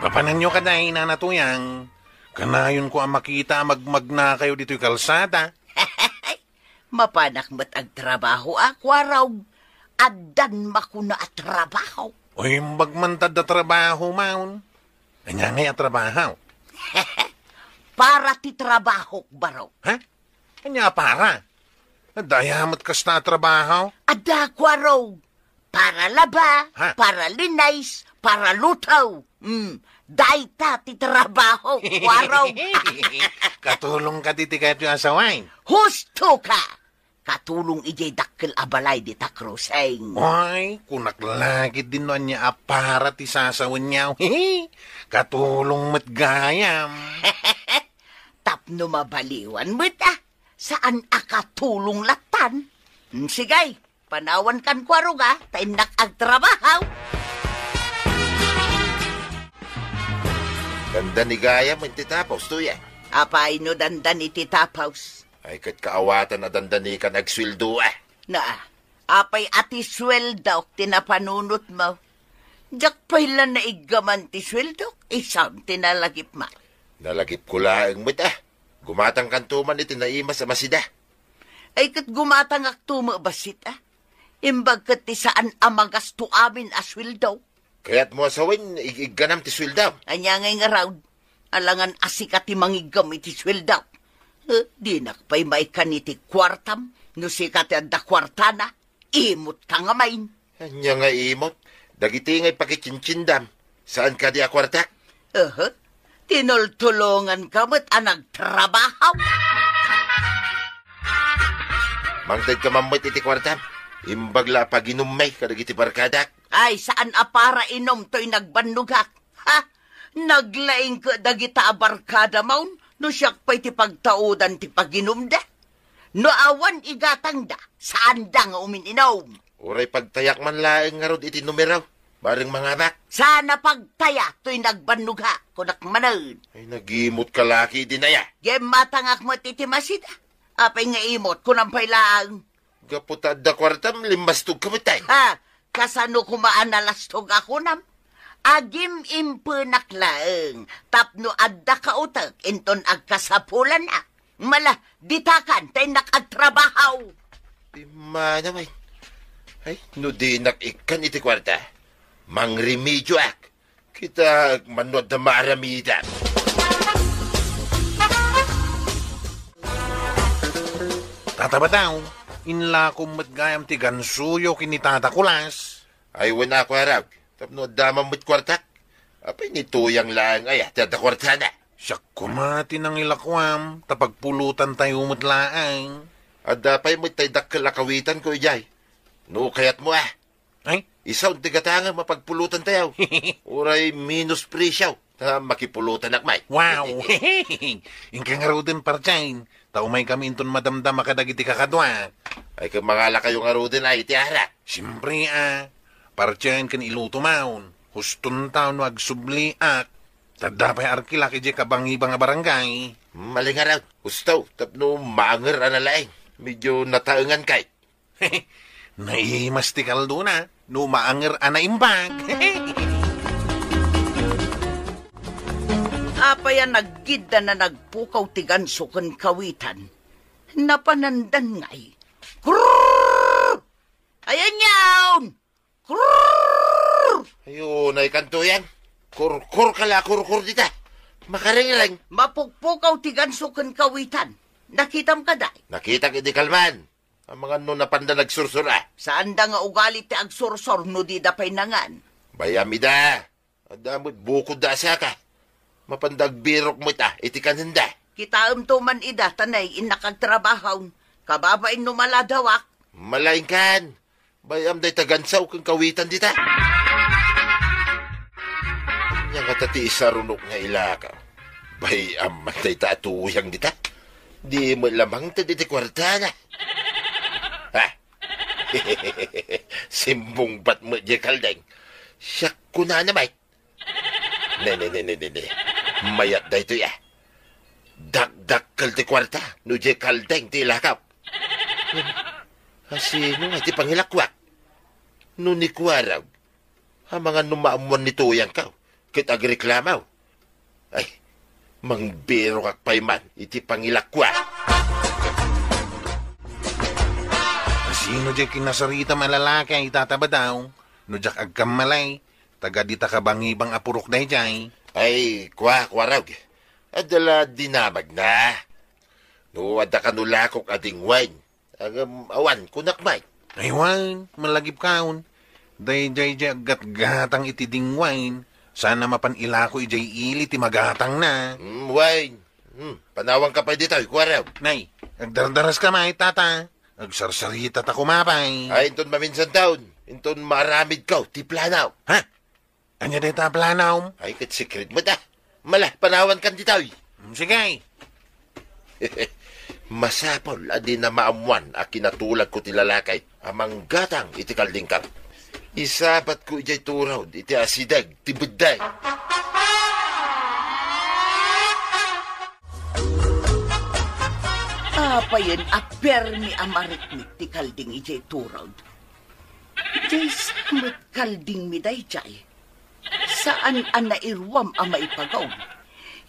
Papananyo kadi, Nana Tuyang, kanayonko a makita a magmagnakayo ditoy kalsada. Mapanak met agtrabaho a kuarog. Addan makuna a trabaho. Oy, imbag man ta adda trabaho, maun. Ania ngay a trabaho? Para ti trabahok, baro. Ha? Ania a para? Adda aya met kasta a trabaho? Adda, kuarog. Para laba, ha? Para linis, para luto. Hmm, dayta ti trabaho, kuarog. Katulong kadi ti kayatyo a sawen? Husto ka! Katulong idiay dakkel a balay dita crossing. Ay, kunak la ketdin no ania a para ti sasawenyo. Katulong met gayam. Tapno mabaliwan met a, saan a katulong lattan. Hmm, sige, panawankan kuarog a, ta innak agtrabaho. Dandani gayam iti tapos, Tuya. Apay no dandani ti tapos? Ay, ket kaawatan a dandanikan agsueldo a. Na, apay a ti sueldok ti napanunotmo? Diak pay la naiggaman ti sueldok, isam ti nalagipma. Nalagipko laeng met, a. Gumatangkanto man iti naimas a masida. Ay, ket gumatangakto met bassit, a. Imbag ket ti saan a magasto amin a sueldo. Kayatmo a sawen, ig-igganam ti sueldam. Ania ngay ngarud? Alangan a sika ti mangiggam iti sueldam. Eh, dinak pay maikkan iti kuartam, no sika ti adda kuartana. Imot ka ngamin. Ania nga imot? Dagiti ngay pakichinchindam. Saan kadi a kuartak? Aha. Tinultulongan ka met a nagtrabaho. Mangted ka man met iti kuartam. Imbag la a paginummi kadagiti barkadak. Ay, saan a para inom toy nagbannogak. Ha? Naglaing ket dagita a barkada maun no siak pay ti pagtaudan ti paginumda. No awan igatangda, saanda nga umin-inom. Uray pagtayak man laeng ngarud iti numero, bareng mangamak. Saan a pagtaya toy nagbannogak, kunak manen. Ay, nagimot ka laki, dinaya. Gimmatangak met iti masida. Apay nga imot, kunam pay laeng. Gapu ta adda kuartam, limmastog ka met, ay. Ha? Kasano koma a nalastog a kunam? Agim-impenak laeng tapno adda ka utek inton agkasapulanna. Mala, ditakan, ta innak agtrabaho. Immanam, ay. Ay, no dinak ikkan iti kuarta, mangremedioak. Kita, mano adda maaramidam. Tata Badaw, inlakom met gayam ti gansoyo ken ni Tata Kulas. Ay, wen a, Kuarag, tapno adda man met kuartak. Apay ni Tuyang laeng aya ti adda kuartana? Siak koma ti nangilakuam, ta pagpulotantayo met laeng. Adda pay met tay dakkel a kawitanko idiay. No kayatmo, a. Ay? Isaon ti gatangem a pagpulotantayo. Uray minus presyo. Ta makipulotanak met. Wow! Inka ngaruden, Parjain. Ta umaykami inton madamdama kadagiti kakaduak. Ay, ket mangalakayo ngaruden, ay, iti arak. Siempre, a. Parjain ken iluto maun. Hustontaw no agsubliak. Ta adda pay arkilak idiay kabangibang a barangay. Malingaran. Husto, tapno maanger a nalaing. Medyo nataengan kay. Naimas ti kaldona no maanger a naimbag. Apay a naggiddan a nagpukaw ti ganso ken kawitan? Napanandan ngay. Krrrr! Ayan yaon! Krrrr! Ayun, ay kanto yan. Kurkur ka la, kurkur dita. Makarengreng. Mapukpukaw ti ganso ken kawitan. Nakitam kadi? Nakitak idi kalman. Amangan no napanda nagsursur a. Saanda nga ugali ti agsursur no dida pay nangan. Bay-am ida. Adda met bukodda a saka. Mapanda agbirok met a iti kanenda. Kitaemto man ida ta nay innak agtrabaho. Kababain no maladawak. Malaingkan. Bay-am dayta ganso ken kawitan dita. Ania ngata ti isarunok nga ilaka? Bay-am man dayta a tuyang dita. Di met la mangted iti kuartana. Ha? Simbungbat met diay kaldeng. Siak kunana met. Ne, ne, ne, ne, ne, ne. Mayat daytoy a. Dakdakkel ti kuarta no diay kaldeng ti ilakak. Asino nga ti pangilakuak? No ni Kuarag, amangan no maammuan ni Tuyang kaw, ket agreklamaw. Ay, mangbirokak pay man iti pangilakuak. Asino diay kinasaritam a lalaki, Tata Badaw? No diak agkammalay, taga dita kabangibang a purok daydiay. Ay, kua, Kuarag. Adda la dinamagna. No adda kano lakok a dingwain. Ngem awan, kunak met. Ay, wen, malagipkaon. Daydiay diay aggatgatang iti dingwain. Saan a mapan ilako idiay ili ti magatangna. Mm, wen. Mm, panawanka pay ditoy, Kuarag. Nay, agdardaraska met, Tata. Agsarsarita ta koma pay. Ay, inton maminsantaon. Inton maaramidko ti plano. Ha? Ania dayta a planom? Ay, ket secret met a. Mala, panawankan ditoy. Mm, sige. Masapul a dina maammuan a kinatulagko ti lalaki a manggatang iti kaldingko. Isabatko idiay turod iti asideg ti beddeng. Apayen a permi a marikmik ti kalding idiay turod. Diay sa met kaldingmi daydiay. Saan a nairuam a maipagaw.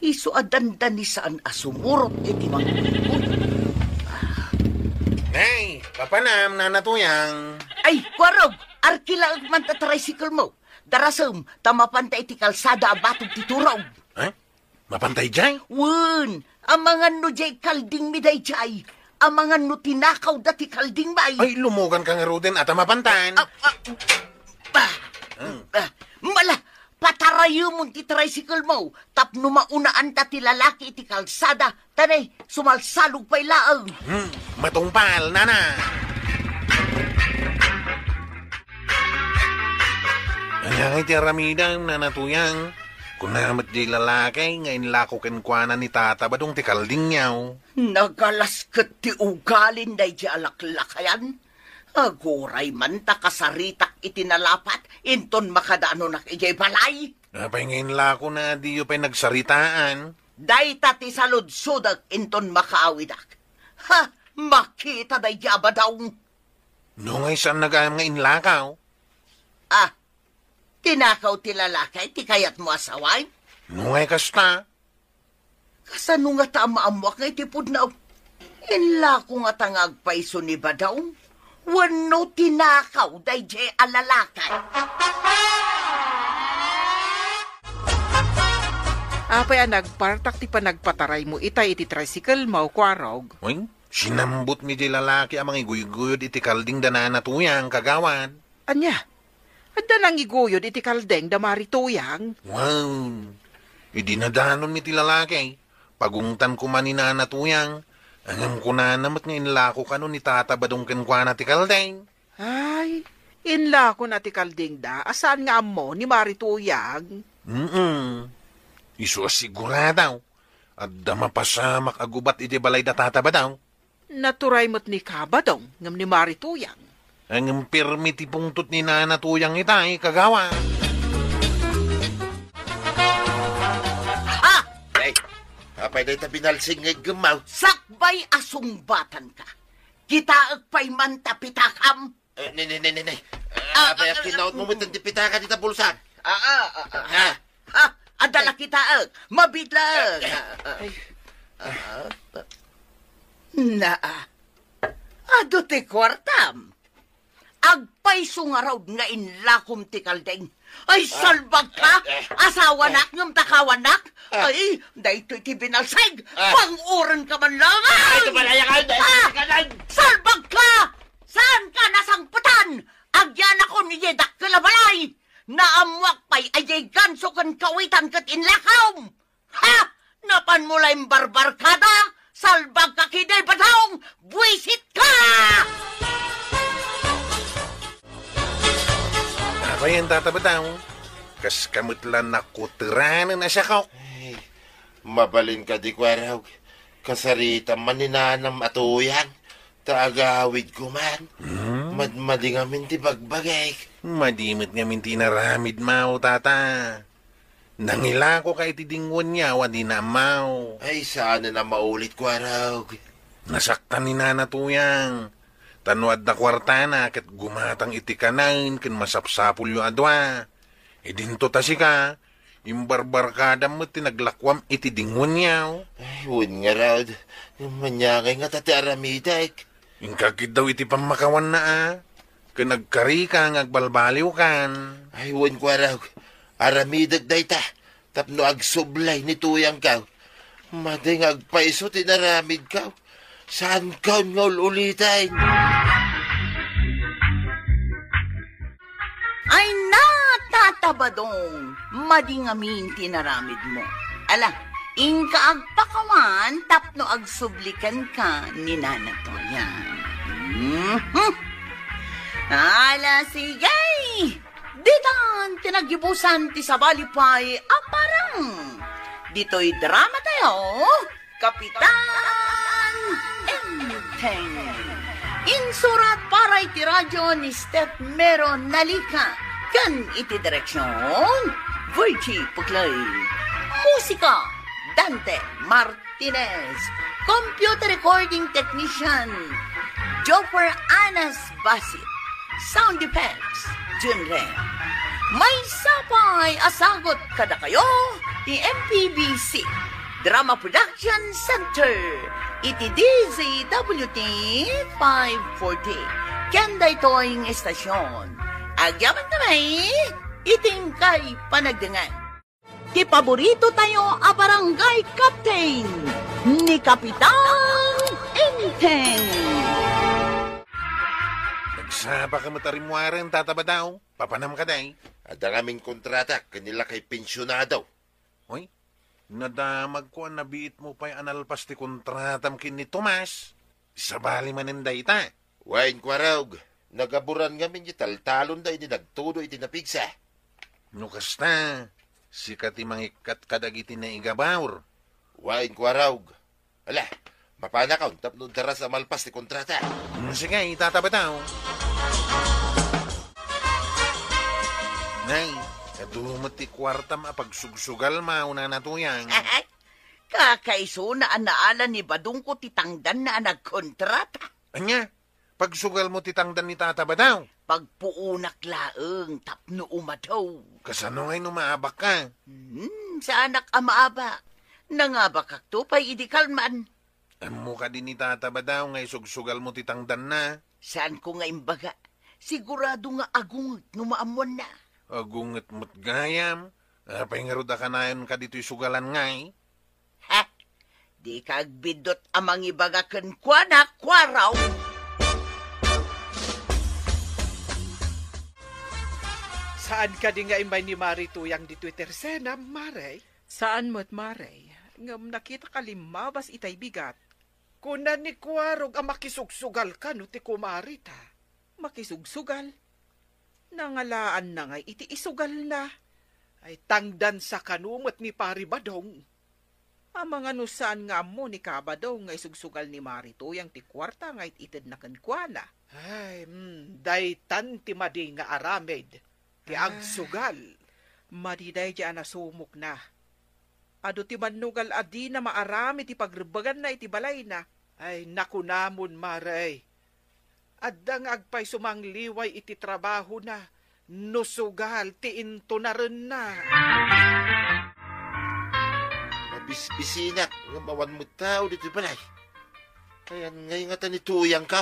Isu a dandanisaan a sumurot iti mangguygoy. Nay, papanam, Nana Tuyang. Ay, Kuarog, arkilaek man ta tricycle mo. Darasem, ta mapanta iti kalsada a batog ti turog. Eh? Mapanta idiay? Wen, amangan no diay kalding mi daydiay. Amangan no tinakaw da ti kalding, bay. Ay, lumugan ka ngaruden, ata mapantan. Ah, ah, ah, Hmm. ah, mala, patarayemon ti tricycle mo, tapno maunaan ta ti lalaki iti kalsada, tanay, sumalsalog pay laeng. Hmm, matungpal, nana. Ania ngay ti aramidem, Nana Tuyang? Kuna met diay lalaki nga inlako kenkuana ni Tata Badong ti kaldingyo. Nagalasket ti ugalin daydiay a laklakayan. Aguray man ta kasaritak iti nalapat, inton makadaanonak idiay balay. Apay nga inlakona a diyo pay nagsaritaan? Dayta ti saludsodek inton makaawidak. Ha! Makita daydiay a Badong. No ngay saan nga inlakaw? Ah, tinakaw ti lalaki ti kayatmo a sawen? No ngay kasta? Kasano ngata a maammoak nga iti pudno? Inlako ngata nga agpayso ni Badong wenno tinakaw daydiay a lalaki? Apay a nagpartak ti panagpataraymo itay iti tricycle mo, Kuarog? Uy, sinambotmi diay lalaki a mangiguyguyod iti kalding da Nana Tuyang, kagawad. Ania? Adda nangiguyod iti kalding da Mari Tuyang? Wen, idi nadanonmi ti lalaki, pagungtan koma ni Nana Tuyang, ngem kunana met nga inlako kano ni Tata Badong kenkuana ti kalding. Ay, inlakona ti kalding da a saan nga ammo ni Mari Tuyang? Mm. Isu a sigurado, adda mapasamak a gubat iti balay da Tata Badong. Naturay met ni Kabadong ngem ni Mari Tuyang. Ngem pirmi ti pungtot ni Nana Tuyang itay, kagawa. Ha! Ay, apay dayta binalsing nga iggemmaw? Sakbay a sungbatanka. Kitaek pay man ta pitakam. Eh, ne, ne, ne, ne, ne. Ah, apay a ah, kinautmo ah, met ti pitaka dita bulsa? Ah, ah, ah, ah. Ha? Ha? Adda la kitaek. Mabiit laeng. Ah, ah. Ay. Ah, ah. Naa. Adu ti kuartam. Agpayso ngarud nga inlakom ti kalding. Ay, ah, salbagka! Eh, eh. Asawanak ngem takawanak? Ah. Ay, daytoy ti binalsig! Ah. Pang-urenka man laeng! Ay, tumalaya ka! Ah! Salbagka! Saanka nasangpetan? Agyanakon idiay dakkel a balay! Naammoak pay a diay ganso ken kawitan ket inlakom! Ha! Napanmo la imbarbarkada? Salbagka ketdi, Badong! Buisitka! Apay, Tata Badong? Kaska met la nakuteranen a siakok. Ay, mabalin kadi, Kuarog. Kasaritam man ni Nanam a Tuyang, ta agawidko man. Hmm? Madmadi ngamin ti bagbagik. Madi met ngamin ti inaramidmo, Tata. Nangilakoka iti dingwenyo a dina ammo. Ay, saanen a maulit, Kuarog. Nasaktan ni Nana Tuyang. Ta no adda kuartana, ket gumatang iti kanaen ken masapsapulyo a dua. Idinto ta sika, imbarbarkadam met ti naglakuam iti dingwenyo. Ay, wen ngarud, maniangay ngata ti aramidek. Inka ketdi iti pammakawanna a, ken agkarika nga agbalbaliwkan. Ay, wen, Kuarog, aramidek dayta tapno agsublay ni Tuyangko. Madi nga agpayso ti inaramidko. Saanko nga ul-uliten. Ay na, Tata Badong, madi ngamin ti inaramidmo. Ala, inka agpakawan tapno agsubli kenka ni Nana Tuyang. Mhm. Ala, sige! Ditan ti naggibusan ti sabali pay a parang. Ditoy drama tayo, Kapitan Enteng. Insurat para iti radyo ni Steph Mero Nalica ken iti direksyon, Virgie Puglay. Musika, Dante Martinez. Computer recording technician, Joffer Anas Basit. Sound effects, Jun Ren. Maysa pay a sagut kadakayo ti M P B C Drama Production Center iti D Z W T five forty. Ken daytoy nga estasyon, agyaman kami iti inkay panagdengngeg. Ti paborito tayo a barangay captain, ni Kapitan Enteng. Nagsapa ka met a rimmuaren, Tata Badaw. Papanam ka, day? Adda ngamin kontrata ken ni lakay pensionado. Hoy, nadamagko a nabiit mo pay a nalpas ti kontratam ken ni Tomas. Sabali manen dayta. Wen, Kuarog, nagaburan ngamin ti taltalonda idi nagtudo iti napigsa. No kasta, sika ti mangikkat kadagiti naigabur. Wen, Kuarog. Ala, mapanakon tapno daras a malpas ti kontrata. Hmm, sige, itatabato. Nay, adu met ti kuartam a pagsugsugal, mauna na tuyang. Kakaisuna a naala ni Badongko ti tangdanna a nagkontrata. Ania? Pagsugal mo ti tangdan ni Tata Badaw? Pagpuonak laeng tapno umadaw. Kasano ngay no maabak ka? Hmm, saanak a maabak. Nangabakakto pay idi kalman. Ammo kadi ni Tata Badaw nga isugsugal mo ti tangdanna? Saanko nga imbaga. Sigurado nga agunget no maammoanna. Agunget met gayam. Apay ngarud a kanayon ka ditoy sugalan ngay? Ha? Dika agbiddut a mangibaga kenkuana, Kuarog. Saan kadi nga immay ni Mari Tuyang ditoy tersenam, Mare? Saan met, Mare. Ngem nakitak a limmabas itay bigat. Kuna ni Kuarog a makisugsugal kano ti kumarita. Makisugsugal? Nangalaanna ngay iti isugalna. Ay, tangdansa kano met ni Pari Badong. Amangan no saan nga ammo ni Kabadong nga isugsugal ni Mari Tuyang ti kuarta nga it-itedna kenkuana. Ay, mm, daytan ti madi nga aramid. Ti Ah. agsugal. Madi daydiay a nasumokna. Adu ti mannugal a dina maaram iti pagrebbeganna iti balayna. Ay, nakunamon, Mare. Adda nga agpayso mangliway iti trabahona no sugal ti intunarenna. Mabisbisinak ngem awan met tao ditoy balay. Ayan ngay ngata ni Tuyangko?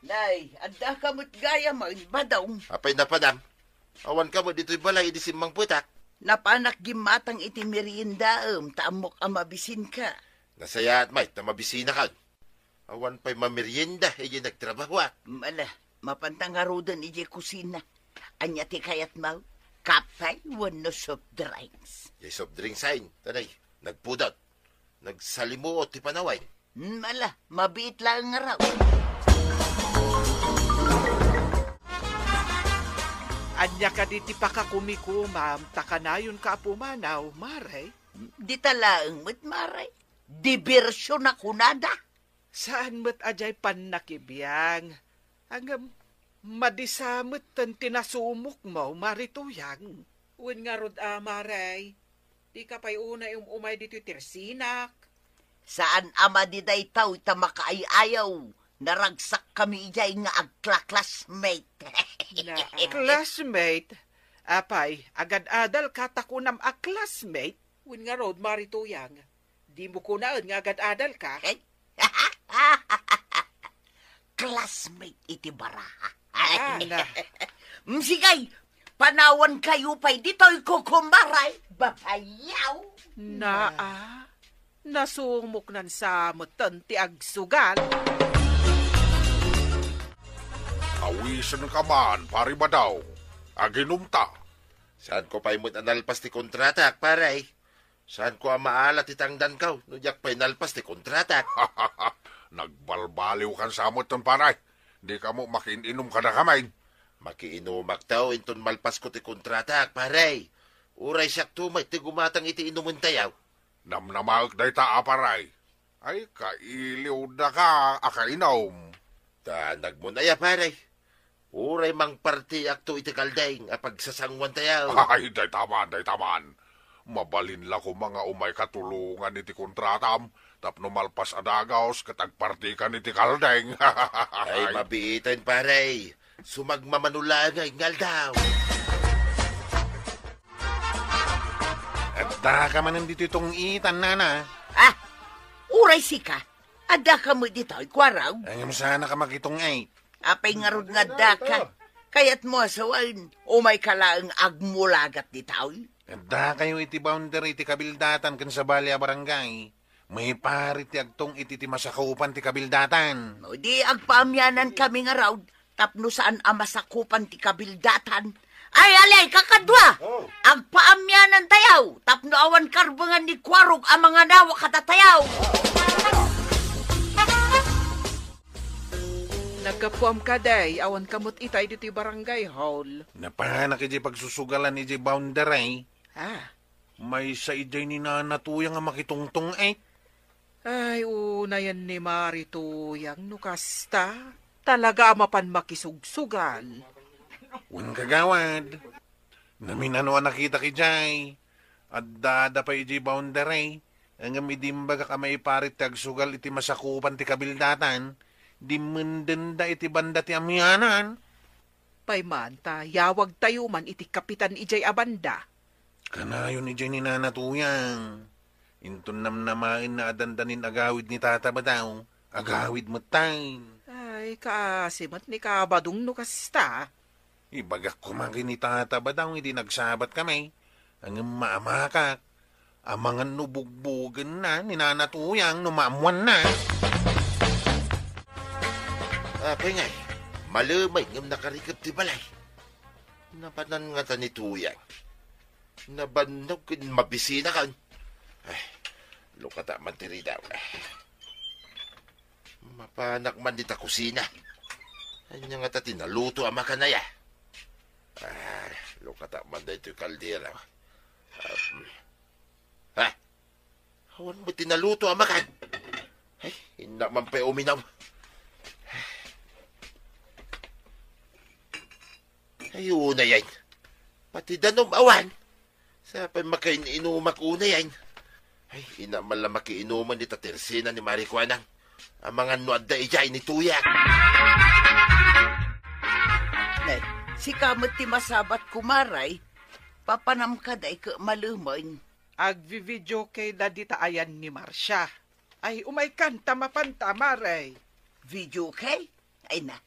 Nay, adda ka met gayam, Badong. Apay napanam? Awan ka met ditoy balay idi simmangpetak? Napanak gimmatang iti meriendaem ta ammok a mabisinka. Nasayaat met ta mabisinakon. Awan pay mamerienda idiay nagtrabahoak. Ala, mapanta ngaruden idiay kusina. Ania ti kayatmo? Kape wenno soft drinks? Diay soft drinks ayen, tanay. Nagpudot. Nagsalimuot ti panawen. Hmm, ala, mabiit laeng ngarud. Ania kadi ti pakakumikumam ta kanayonka a pumanaw, Mare? Dita laeng met, Mare. Dibersion a kunada. Saan met a diay pannakibiang. Ngem, madi sa metten ti nasumokmo, Mari Tuyang. Wen ngarud a, Mare. Dika pay unay um-umay ditoy tersinak. Saan a madi daytoy ta makaay-ayaw. Naragsakkami idiay nga agkla-classmate. Na, ah. Classmate? Apay, agad-adalka ta kunam a classmate? Wen ngarud, Mari Tuyang. Dimo kunaen nga agad-adalka? Eh? Classmate iti baraha. Ah, na. Mm, sige, panawankayo pay ditoy, kukumare. Babayaw. Naa, nasumoknan sa metten ti agsugal. Awisenka man, Pari Badaw. Aginumta. Saanko pay met a nalpas ti kontratak, pare. Saanko a maala ti tangdanko no diak pay nalpas ti kontratak. Nagbalbaliwkan sa metten, pare. Dika met makiin-inom kadakami. Makiinumakto inton malpasko ti kontratak, pare. Uray siakto met ti gumatang iti inumentayo. Namnamaek dayta a, pare. Ay, kailiwdaka a kainom. Ta nagmun-aya, pare. Uray mangpartiakto iti kaldeng a pagsasanguantayo. Ay, dayta man, dayta man. Mabalin la koma nga umayka tulongan iti kontratam tapno malpas a dagus ket agpartikan iti kaldeng. Ay, mabiiten, pare. Sumagmamano laeng nga aldaw. Addaka manen ditoy tong-itan, nana. Ah, uray sika. Addaka met ditoy, Kuarog? Ngem saanka makitong-it. Apay ngarud nga addaka? Kayatmo a sawen, umayka laeng agmulagat ditoy? Addakayo iti boundary ti kabildatan ken sabali a barangay. Maiparit ti agtong-it iti masakupan ti kabildatan. O di agpaamianankami ngarud tapno saan a masakupan ti kabildatan. Ay, ali, kakadua! Oh. Agpaamianantayo tapno awan karbengan ni Kuarog a manganawa kadatayo. Naggapuam kadi, awanka met itay ditoy barangay hall. Napanak idiay pagsusugalan idiay boundary. Ah. Maysa idiay ni Nana Tuyang a makitongtong-it. Ay, unayen ni Mari Tuyang no kasta. Talaga a mapan makisugsugal. Wen, kagawad. Namin-ano a nakitak idiay. Addada pay idiay boundary. Ngem idi imbagak a maiparit ti agsugal iti masakupan ti kabildatan, dimmendenda iti banda ti amianan. Pay man ta yawagtayo man iti kapitan idiay a banda. Kanayon idiay ni Nana Tuyang. Inton namnamaenna a dandanin agawid ni Tata Badaw, agawid metten. Ay, kaasi met ni Kabadong no kasta. Ibagak koma ken ni Tata Badaw idi nagsabatkami. Ngem maamakak. Amangan no bugbogenna ni Nana Tuyang no maammoanna. Apay ngay, malemay ngem nakarikep ti balay. Napanan ngata ni Tuyang. Nabannog ken mabisina kan. Ay, lukata man ti ridaw. Mapanak man dita kusina. Ania ngata ti naluto a makan aya? Ah, lukata man daytoy kaldero. Um, ha? Awan met ti naluto a makan. Ay, innak man pay uminaw. Ay, unayen. Pati danom awan. Sapay makain-inumak unayen. Ay, innak man la makiinuman dita tersina ni Mari Kuanang. Amangan no adda idiay ni Tuyang. Nay, sika met ti masabat, kumaray. Papanam kadi ket malemay. Agvi-videoke da dita ayan ni Marcia. Ay, umaykan ta mapanta, Mari. Videoke? Ay na.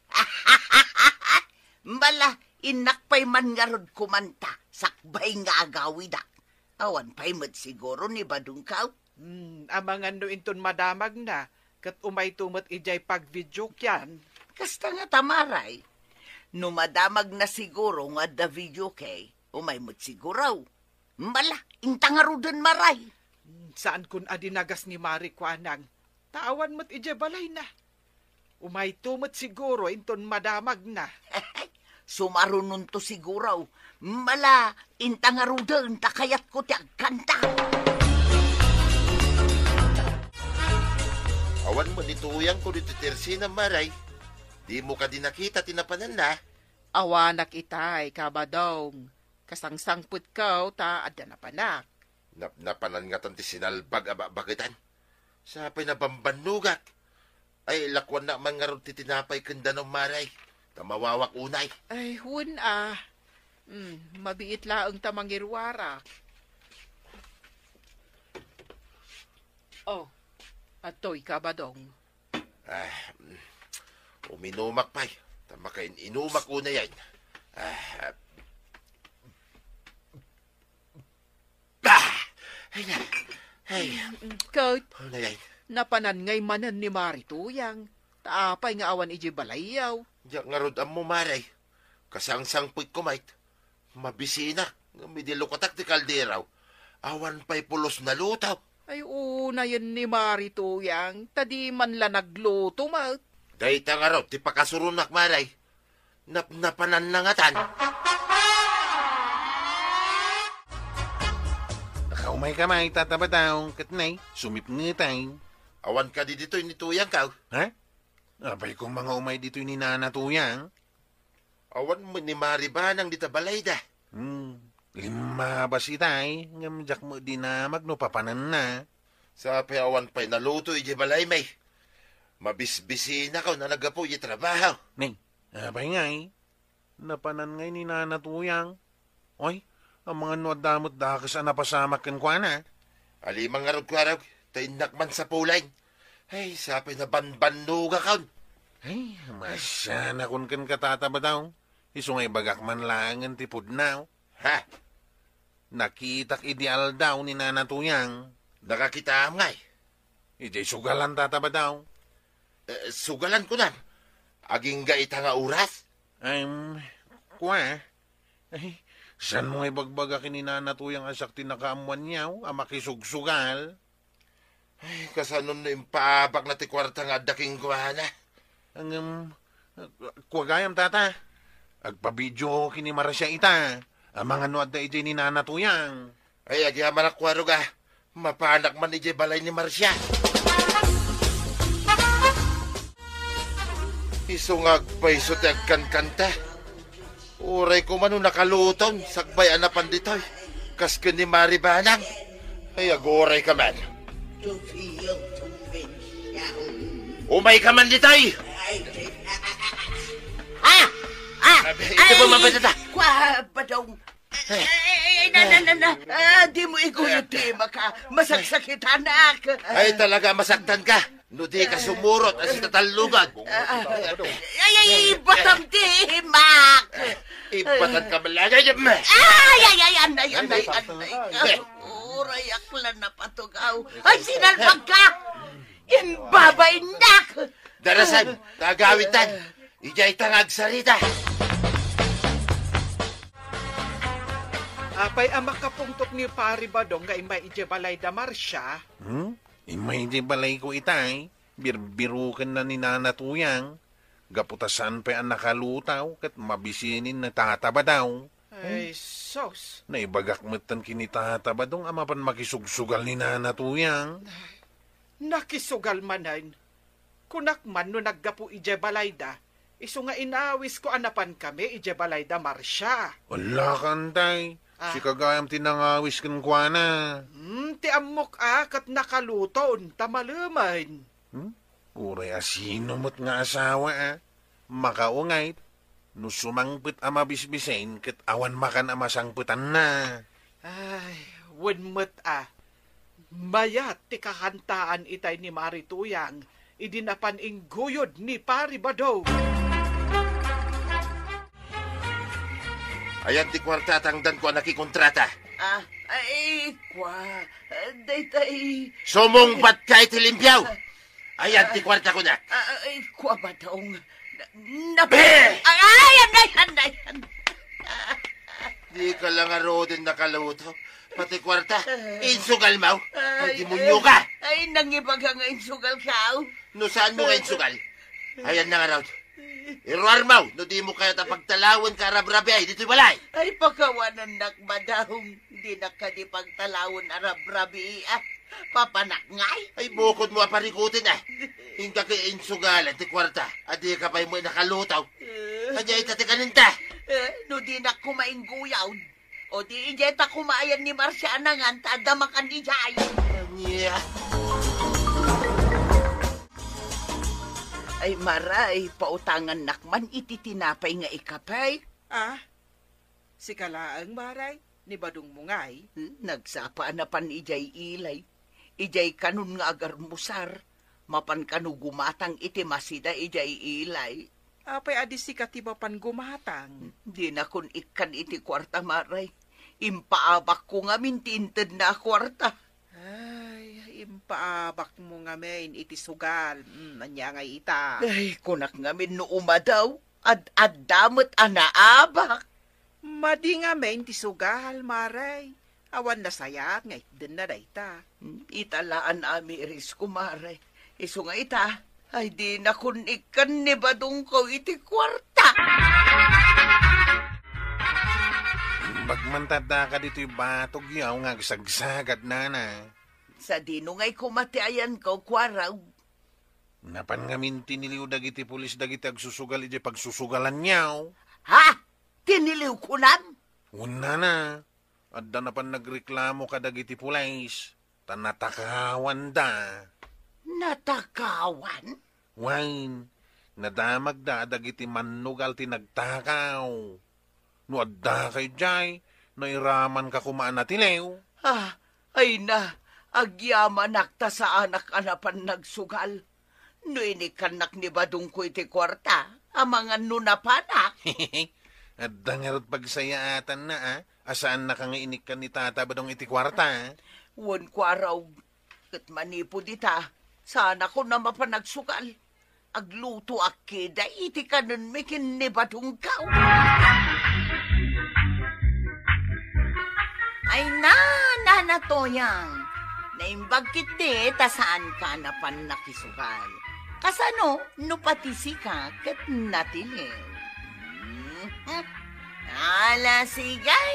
Bala, innak pay man ngarud kumanta, sakbay nga agawidak. Awan pay met siguro ni Badongko? Hmm, amangan no inton madamagna, ket umayto met idiay pagvideokean. Kasta ngata, Mari. No madamagna siguro nga adda videoke, umay met siguro. Bala, inta ngaruden, Mari. Hmm, saankon a dinagas ni Mari Kuanang. Ta awan met idiay balayna. Umayto met siguro inton madamagna. Sumarunonto siguro. Bala, inta ngaruden ta kayatko ti agkanta. Awan met ni Tuyang kuno ti tersina, Mari. Dimo kadi nakita ti napananna? Awanak itay, Kabadong. Kasangsangpetko ta adda napanak. Nap-, napanan ngatan ti sinalbag a bakbaketan. Sapay nabambannogak. Ay, lakuannak man ngarud ti tinapay ken danom, Mari. Ta mawawak unay. Ay, wen a. Hmm, mabiit laeng ta mangiruarak. Oh, adtoy, Kabadong. Ah, mm, uminumak pay. Ta makain-inumak unayen. Ah, ah, ay na. Ay. Mm, Kurt, unayen. Napanan ngay manen ni Mari Tuyang. Ta apay nga awan idiay balayyo? Diak ngarud ammo, Mari. Kasangsangpetko met. Mabisinak, ngem idi lukatak ti kaldero, awan pay pulos naluto. Ay, unayen ni Mari Tuyang, ta di man la nagluto met. Dayta ngarud ti pakasuronak, Mari. Napnapananna ngatan. Nakaumayka met, Tata Badaw, ket nay, sumipngetay. Awan kadi ditoy ni Tuyangko? Ha? Apay koma nga umay ditoy ni Nana Tuyang? Awan met ni Mari Banang dita balayda. Hmm, limmabas itay, ngem diak met dinamag no papananna. Sapay awan pay naluto idiay balaymi. Mabisbisinako no naggapu idiay trabaho. Nay, apay ngay? Napanan ngay ni Nana Tuyang? Oy, Amangan no adda met dakes a napasamak kenkuana. Alimang ngarud, Kuarog, ta innak man sapulen. Ay, sapay nabanbannogakon. Ay, masianakon kenka, Tata Badaw. Isu nga ibagak man laengen ti pudno. Ha? Nakitak idi aldaw ni Nana Tuyang. Nakakitaam ngay? Idiay sugalan, Tata Badaw. Eh, sugalan kunam? Agingga ita nga oras? Em, kua? Ay, saan mo nga ibagbaga ken ni Nana Tuyang a siak ti nakaammoanyo a makisugsugal? Ay, kasano no impaabakna ti kuarta nga adda kenkuana? Ngem, kua gayam, Tata. Agpabidio ken ni Marcia ita. Amangan no adda idiay ni Nana Tuyang. Ay, agyamanak, Kuarog, a. Mapanak man idiay balay ni Marcia. Isu nga agpayso ti agkankanta. Uray koma no nakaluton, sakbay a napan ditoy. Kas ken ni Mari Banang. Ay, aguray ka man. Umay ka man ditoy! Ah! Ah! Abi, ito po, mapatata. Kua, Badong. Ay, ay, ay, na, na, na, na. Ah, di mo iguyod ti maka. Masaksakitanak. Ay, talaga, masaktan ka. No di ka sumurot, asi tatallugan. Ah, ah. Ay, ay, ibatam ti imak. Ibatan ka man lang. Ay, ay, ay, ay, anay, anay, anay. Ay. Uray, aklan na patugaw. Ay, sinalpag ka. Imbabaindak. Darasan, tagawitan. Idiay ta nga agsarita. Apay a makapungtot ni Pari Badong nga immay idiay balay da Marcia? Hmm? Immay idiay balay ko itay, birbirukenna ni Nana Tuyang, gapu ta saan pay a nakalutaw ket mabisinin ni Tata Badaw. Ay, sus! Naibagak metten ken ni Tata Badong a mapan makisugsugal ni Nana Tuyang. Nakisugal manen. Kunak man no naggapu idiay balayda, isu nga inawisko a napankami idiay balayda Marcia. Ala, kantay. Ah. Sika gayam ti nangawis kenkuana. Hmm, ti ammok a ket nakaluton ta malemen. Hmm? Uray a sino met nga asawa a makaungayt no sumangpet a mabisbisin ket awan makan a masangpetanna. Ay, wen met a. Mayat ti kakantaan itay ni Mari Tuyang idi napan ingguyod ni Pari Badong. Ayan ti kuarta a tangdanko a nakikontrata. Ah, ay, kua. Daytay. Sumungbat ka iti limpio! Ayan ti kuarta kunak. Ah, ay, kua, Badong. Na, na, Be! Ay, anay, anay, anay. Di ka lang aruden nakaluto. Pati kuarta, insugal mo. Ay, demonyo ka. Ay, nangibaga nga insugal ka, oh. No saan mo nga insugal? Ayan na nga raw. Iruar mo, no di mo kayat a pagtalawen ka arabrabi ay ditoy balay. Ay, pakawanannak, Badong. Dinak kadi pagtalawen arabrabi, ah. Papanak ngay? Ay, bukod mo a parikutin, ah. Inka kay insugalan ti kuarta, a di ka pay mo nakaluto. Eh. Ania ita ti kaninta? Eh, no dinak koma ingguyod. O di idiay ta koma ayan ni Marcia a nangan ta adda makan idiay. Ania? Ay, Maray, pautangannak man iti tinapay nga ikapay. Ah? Sika laeng, Maray, ni Badongmo ngay? Hmm, nagsapa a napan idiay ilay. Idiay kanon nga agarmusar, mapan kano gumatang iti masida idiay ilay. Apay a di sika ti mapan gumatang? Hmm, dinakon ikkan iti kuarta, Maray. Impaabakko ngamin ti intedna a kuarta. Ay, impaabakmo ngamin iti sugal. Hmm, ania ngay ita? Ay, kunak ngamin no umadaw. Ad-adda met a naabak. Madi ngamin ti sugal, Maray. Awan nasayaat nga itdenna dayta. Hmm, ita la a naamiris ko, Maray. Isu nga ita, ay dinakon ikkan ni Badongko iti kuarta. Imbag man ta adda kaditoy batogyo nga agsagsagadnana. Sadino ngay koma ti ayanko, Kuarog? Napan ngamin tiniliw dagiti pulis dagiti agsusugal idiay pagsusugalanyo. Ha? Tiniliw kunam? Wen nana, adda napan nagreklamo kadagiti pulis, ta natakawanda. Natakawan? Wen, nadamagda a dagiti mannugal ti nagtakaw. No addaka idiay, no iramanka koma a natiliw. Ah, ay na, agyamanak ta saanak a napan nagsugal. No inikkannak ni Badongko iti kuarta, amangan no napanak. Adda ngarud pagsayaatanna, a? A saannaka nga inikkan ni Tata Badong iti kuarta, a? Wen, kuaraw, ket manipud ita, saanakon a mapan nagsugal. Aglutoak kida iti kanenmi ken ni Badongko. Ay na, Nana Toyang, naimbag ketdi ta saanka a napan nakisugal. Kasano no pati sika ket natiliw? Hmm? Ala, sige!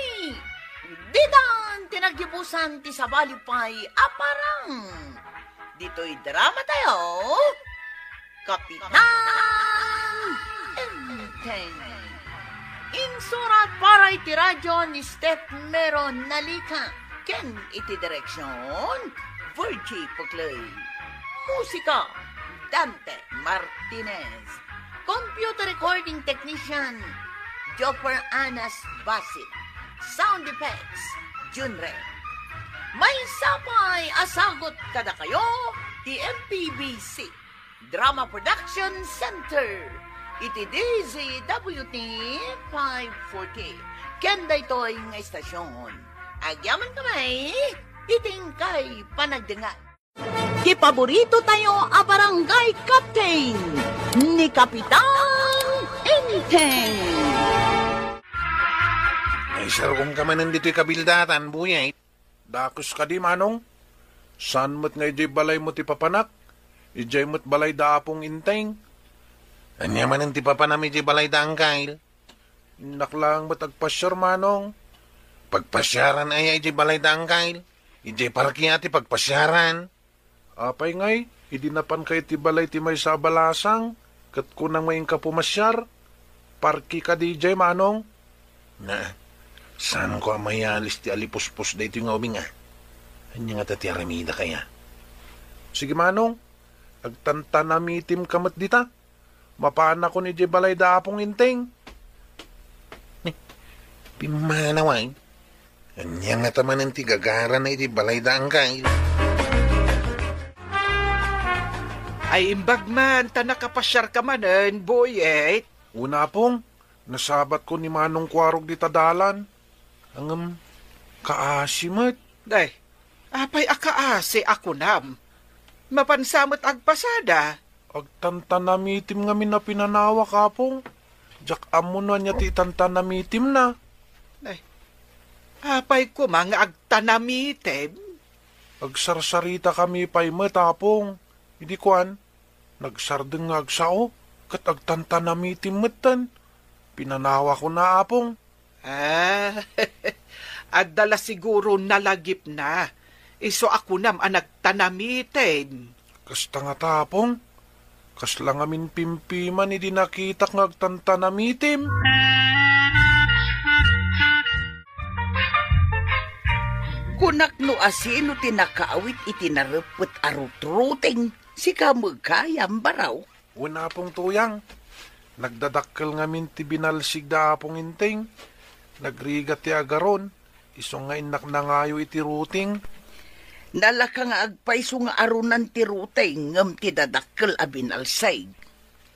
Ditan ti naggibusan ti sabali pay a parang. Ditoy drama tayo, Kapitan Enteng. Insurat para iti radio ni Steph Mero Nalica ken iti direksyon, Virgie Puclay. Musika, Dante Martinez. Computer recording technician, Jopper Anas Basit. Sound effects, Junre. Maysa pay a sagut kadakayo ti M P B C Drama Production Center iti D Z W T five forty. Ken daytoy nga istasyon, agyamankami iti inkay panagdengngeg. Ti paborito tayo a barangay captain, ni Kapitan Enteng. Ay, saruonka manen ditoy kabildatan, Buyet. Dakes kadi, Manong. Saan met nga idiay balaymo ti papanak? Idiay met balay da Apong Enteng. Ania manen ti papanam idiay balay da Angkel? Innak laeng met agpasiar, Manong. Pagpasiaran aya idiay balay da Angkel? Idiay parke a ti pagpasiaran. Apay ngay, idi napanka iti balay ti maysa a balasang, ket kunam nga inka pumasiar? Parke kadi idiay, Manong? Na, saanko a mayalis ti alipuspos daytoy nga ubing, a? Ania ngata ti aramidek aya? Sige, Manong, agtantanamitemka met dita. Mapanakon idiay balay da Apong Enteng. Ni, pimmanaw, ay. Ania ngata manen ti gagarana idiay balay da Angkel? Ay, imbag man ta nakapasiarka manen, Buyet. Wen, Apong, nasabatko ni Manong Kuarog dita dalan. Ngem, kaasi met. Day, apay a kaasi a kunam? Mapansa met agpasada. Agtantanamitem ngamin a pinanawak, Apong. Diak ammo no ania ti itantanamitemna. Ay, apay koma nga agtanamitem? Agsarsaritakami pay met, Apong. Idi kuan, nagsardeng nga agsao, ket agtantanamitem metten. Pinanawakon a, Apong. Ah, adda la siguro nalagipna. Isu a kunam a nagtanamitem. Kasta ngata, Apong. Kasla ngamin pimpiman idi nakitak nga agtantanamitem. Kunak no asino ti nakaawit iti nareppet a rutruteng, sika met gayam, baro. Wen, Apong Tuyang, nagdadakkel ngamin ti binalsig da Apong Enteng. Nagrigat ti agaron, isu nga innak nangayo iti ruteng. Nalaka nga agpayso nga arunan ti ruteng ngem ti dadakkel a binalsig.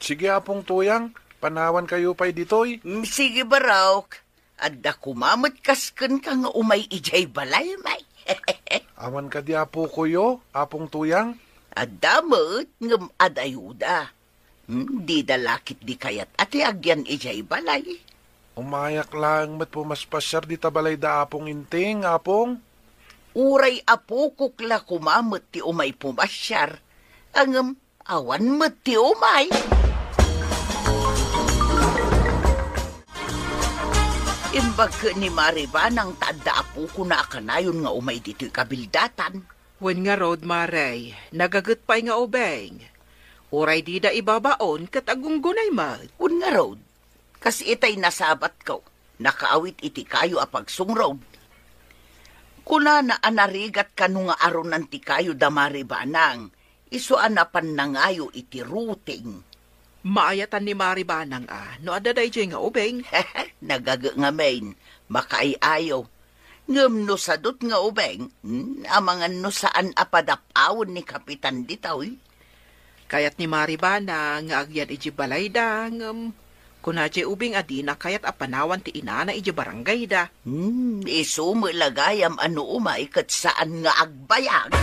Sige, Apong Tuyang, panawankayo pay ditoy. Mm, sige, barok. Adda koma met kas kenka nga umay idiay balaymi. Awan kadi a pukoyo, Apong Tuyang? Adda met, ngem ad-ayoda. Hmm, dida la ketdi kayat a ti agyan idiay balay. Umayak laeng met pumaspasiar dita balay da Apong Enteng, Apong. Uray a pukok la koma met ti umay pumasiar, ngem awan met ti umay. Imbag ken ni Mari Banang ta adda a pukona a kanayon nga umay ditoy kabildatan. Wen ngarud, Mari, nagaget pay nga ubing. Uray dida ibabaon ket agunggunay met. Wen ngarud, kas itay nasabatko, nakaawit iti kayo a pagsungrod. Kunana a narigat kano nga arunan ti kayo da Mari Banang, isu a napan nangayo iti ruteng. Maayatan ni Mari Banang a no adda daydiay nga ubing. Nagaget ngamin, makaay-ayo. Ngem no sadut nga ubing, hmm, amangan no saan a padap-awen ni Kapitan ditoy. Kayat ni Maribana nga agyan iti balayda, ngem kuna jay ubing a dina kayat a panawan ti inana iti barangayda. Hmm, isu met la gayam a no umay ket saan nga agbayag.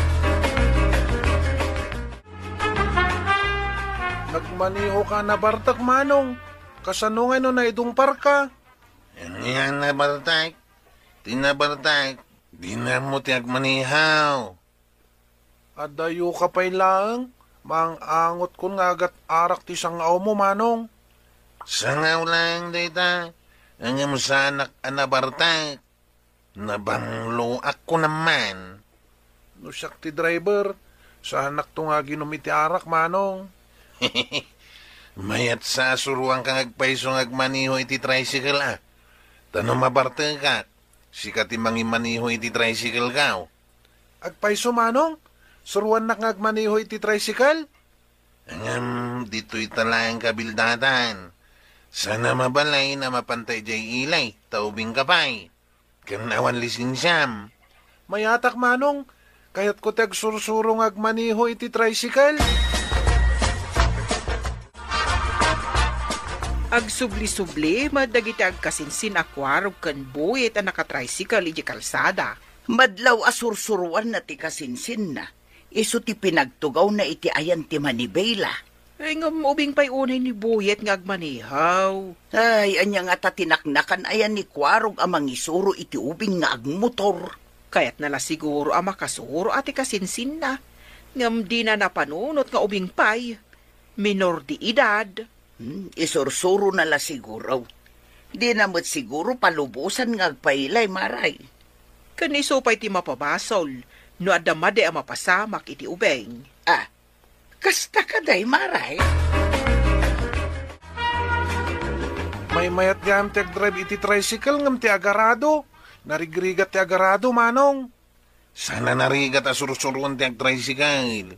Nagmanehoka a nabartek, Manong. Kasano ngay no naidungparka? Ania a nabartek? Ti nabartek, dina ammo ti agmaneho. Adayoka pay laeng, maang-angotkon nga agat-arak ti sang-awmo, Manong. Sang-aw laeng dayta, ngem saanak a nabartek. Nabangloak, kunam man. No siak ti driver, saanakto nga aginom iti arak, Manong. Mayat sa a suroanka nga agpayso nga agmaneho iti tricycle, a. Ta no mabartekak, sika ti mangimaneho iti tricycle-ko. Agpayso, Manong? Suroannak nga agmaneho iti tricycle? Ngem, ditoy ta laeng kabildatan. Saan a mabalin a mapanta idiay ili, ta ubingka pay. Ken awan lisensiam. Mayatak, Manong. Kayatko ti agsursuro nga agmaneho iti tricycle. Agsubli-subli met dagiti agkasinsin a Kuarog ken Buyet a nakatricycle idiay kalsada. Madlaw a sursuroanna ti kasinsinna. Isu ti pinagtugawna iti ayan ti manibela. Ay, ngem ubing pay unay ni Buyet nga agmaneho. Ay, ania ngata ti naknakan ayan ni Kuarog a mangisuro iti ubing nga agmotor? Kayatna la siguro a makasuro a ti kasinsinna. Ngem dina napanunot nga ubing pay. Minor de edad. Hmm, isursurona la siguro. Dina met siguro palubosan nga agpailay, Maray. Ken isu pay ti mapabasol no adda madi a mapasamak iti ubing. Ah, kasta kadi, Maray? Maymayat gayam ti agdrive iti tricycle ngem ti agarado. Narigrigat ti agarado, Manong. Saan a narigat a sursuroen ti agtricycle.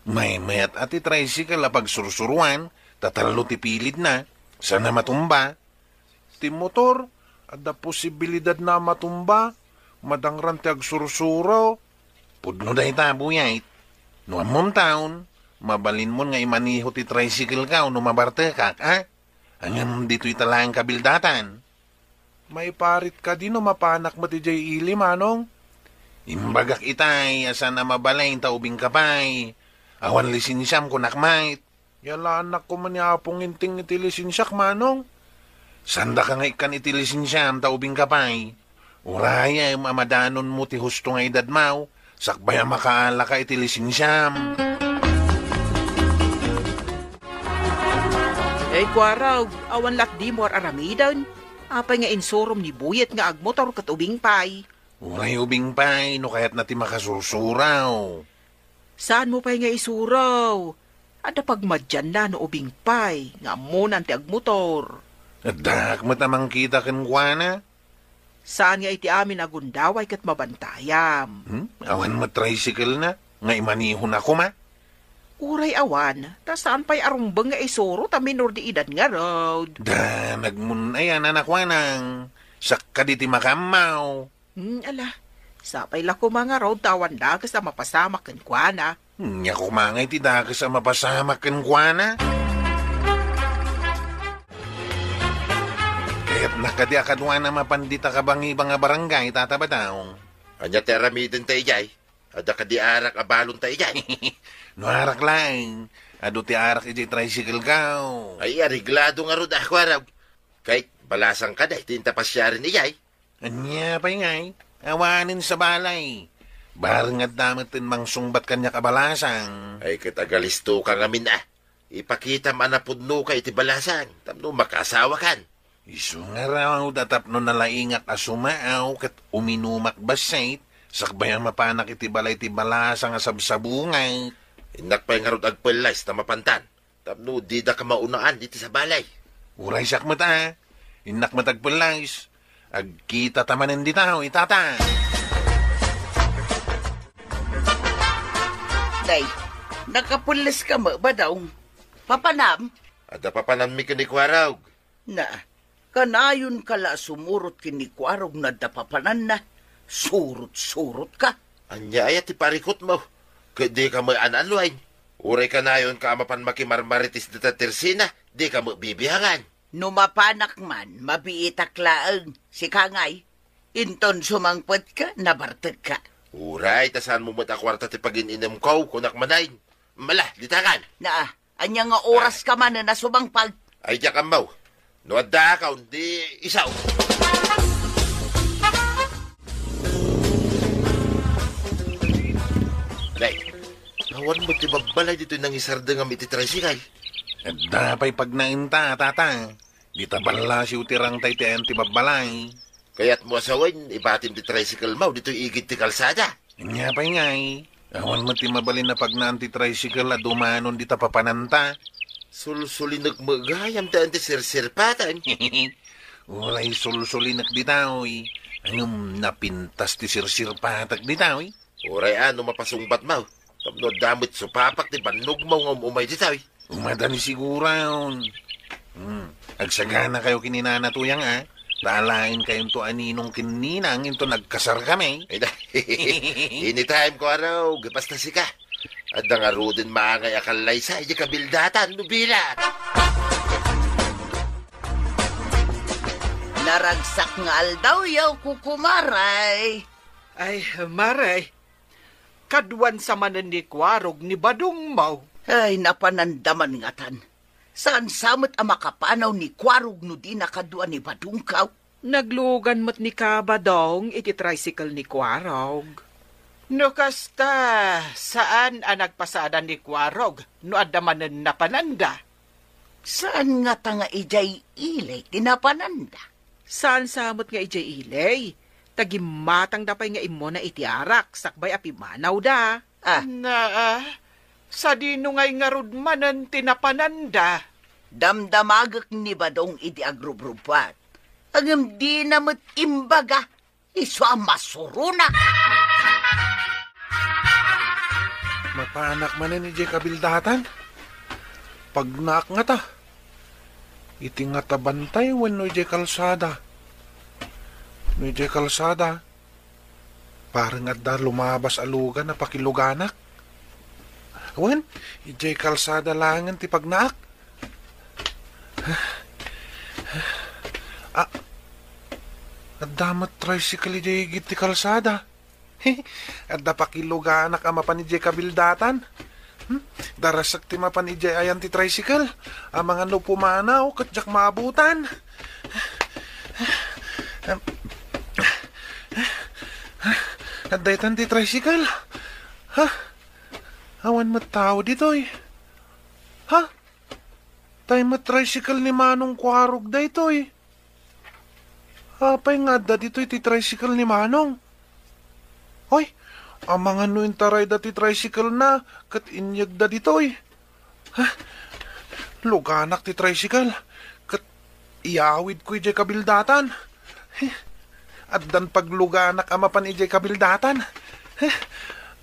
Maymayat a ti tricycle a pagsursuroan, ta tallo ti pilidna. Saan a matumba. Ti motor, adda posibilidadna a matumba. Madangran ti agsursuro. Pudno dayta, Buyet. No ammom taon, mabalinmon nga imaneho ti tricycle-ko no mabartekak, a? Ngem ditoy ta laeng kabildatan. Maiparit kadi no mapanak met idiay ili, Manong? Imbagak itay a saan a mabalin ta ubingka pay. Awan lisensiam, kunak met. Yalaannak koma ni Apo Nginting iti lisensiak, Manong. Saandaka nga ikkan iti lisensiam ta ubingka pay. Urayem a madanonmo ti husto nga edadmo, sakbay a makaalaka iti lisensiam. Ay, Kuarog, awan lat dimo ar-aramiden. Apay nga insurom ni Buyet nga agmotor ket ubing pay? Uray ubing pay, no kayatna ti makasursuro. Saanmo pay nga isuro? Adda pagmadianna no ubing pay nga ammonan ti agmotor. Addaak met a mangkita kenkuana. Saan nga iti amin a gundaway ket mabantayam. Hmm? Awan met tricycle-na nga imanehona koma? Uray awan, ta saan pay a rumbeng nga isuro ta minor de edad ngarud. Da, nagmun-ayan a nakuanang, sakka diti makammaw. Hmm, ala, sapay la koma ngarud ta awan dakes a mapasamak kenkuana. Nia koma nga iti dakes a mapasamak kenkuana? Kayatna kadi a kaduana mapan dita kabangibang a barangay, Tata Badong? Ania ti aramidenta idiay? Adda kadi arak a balonta idiay? No arak laeng, adu ti arak idiay tricycle-ko. Ay, areglado ngarud a, Kuarog. Kay, balasang kadi ti inta pasiaren idiay? Ania pay ngay? Awanen sa balay. Bareng adda met ti mangsungbat kaniak a balasang. Ay, ket agalistoka ngamin a. Ipakitam a napudnoka iti balasang, tapno makaasawakan. Isu ngarud a tapno nalaingak a sumaaw ket uminumak bassit, sakbay a mapanak iti balay ti balasang a sabsabunget. Innak pay ngarud agpellayes ta mapantan. Tapno didaka maunaan iti sabali. Uray siak met a. Innak met agpellayes. Agkitata manen dita, Tata. Day, nakapelleska met, Badong? Papanam? Adda papananmi ken ni Kuarog. Na, kanayonka la a sumurot ken ni Kuarog no adda papananna. Surot-surotka. Ania aya ti parikutmo? Ket dika met an-annuayen. Uray kanayonka a mapan makimarmarites dita Tersina, dika met bibiangan. No mapanak man, mabiitak laeng. Sika ngay, inton sumangpetka, nabartekka. Uray, ta saanmo met a kuarta ti pagin-inomko, kunak manen. Mala, ditakan. Naa, ania nga oras ka manen a sumangpet? Ay, diak ammo. No adda akon, di isaw. Nay, awan met ti babbalay ditoy nangisardengam iti tricycle. Adda pay pagnaenta, tata. Dita ballasiw ti rangtay ti ayan ti babbalay. Kayatmo a sawen, ibatim ti tricycle mo ditoy igid ti kalsada. Ania pay ngay, awan met ti mabalin a pagnaan ti tricycle a dumanon dita papananta. Sulsulinek met gayam ta ti sirsirpaten. Uray sulsulinek ditaoy. Ngem napintas ti sirsirpatek ditaoy. Uray a no mapasungbatmo, tapno adda met supapak ti bannogmo nga um-umay ditaoy. Umadani siguron. Hmm. Agsaganakayo ken ni Nana Tuyang, a. Ta alaenkayonto a ninong ken ninang inton agkasarkami. Ay, da. Anytime, kuarog, basta sika. Adda ngaruden maangay a kallaysa, idiay kabildatan, no bilat. Naragsak nga aldawyo, kukumaray. Ay, Mare, kaduan sa manen ni Kuarog ni Badongmo. Ay, napananda man ngatan. Saan sa met a makapanaw ni Kuarog no di na kadua ni Badongko? Naglugan met ni Kabadong iti tricycle ni Kuarog. No kasta, saan a nagpasada ni Kuarog no adda manen napananda? Saan ngata nga idiay ili ti napananda? Saan sa met nga idiay ili, ta gimmatangda pay nga immuna iti arak sakbay a pimmanawda. Ah. Naa, sadino ngay ngarud manen ti napananda? Damdamagek ni Badong idi agrubrubbuat. Ngem dina met imbaga, isu a masurona. Mapanak manen idiay kabildatan? Pagnaak ngata. Iti ngata bantay wenno idiay kalsada? No idiay kalsada, parang adda lumabas a lugan a pakiluganak. Wen, idiay kalsada laengen ti pagnaak. Ah, adda met tricycle idiay igid ti kalsada. Adda pakiluganak a mapan idiay kabildatan. Hmm? Darasek ti mapan idiay ayan ti tricycle. Amangan no pumanaw, ket diak maabutan. Adda itan ti tricycle. Ha? Awan met tao ditoy. Ha? Tay met tricycle ni Manong Kuarog daytoy. Apay nga adda ditoy ti tricycle ni Manong? Hoy, amangan no intarayda ti tricycle na ket inyegda ditoy. Ha? Luganak ti tricycle ket iyawidko idiay kabildatan. He, addan pagluganak a mapan idiay kabildatan. He,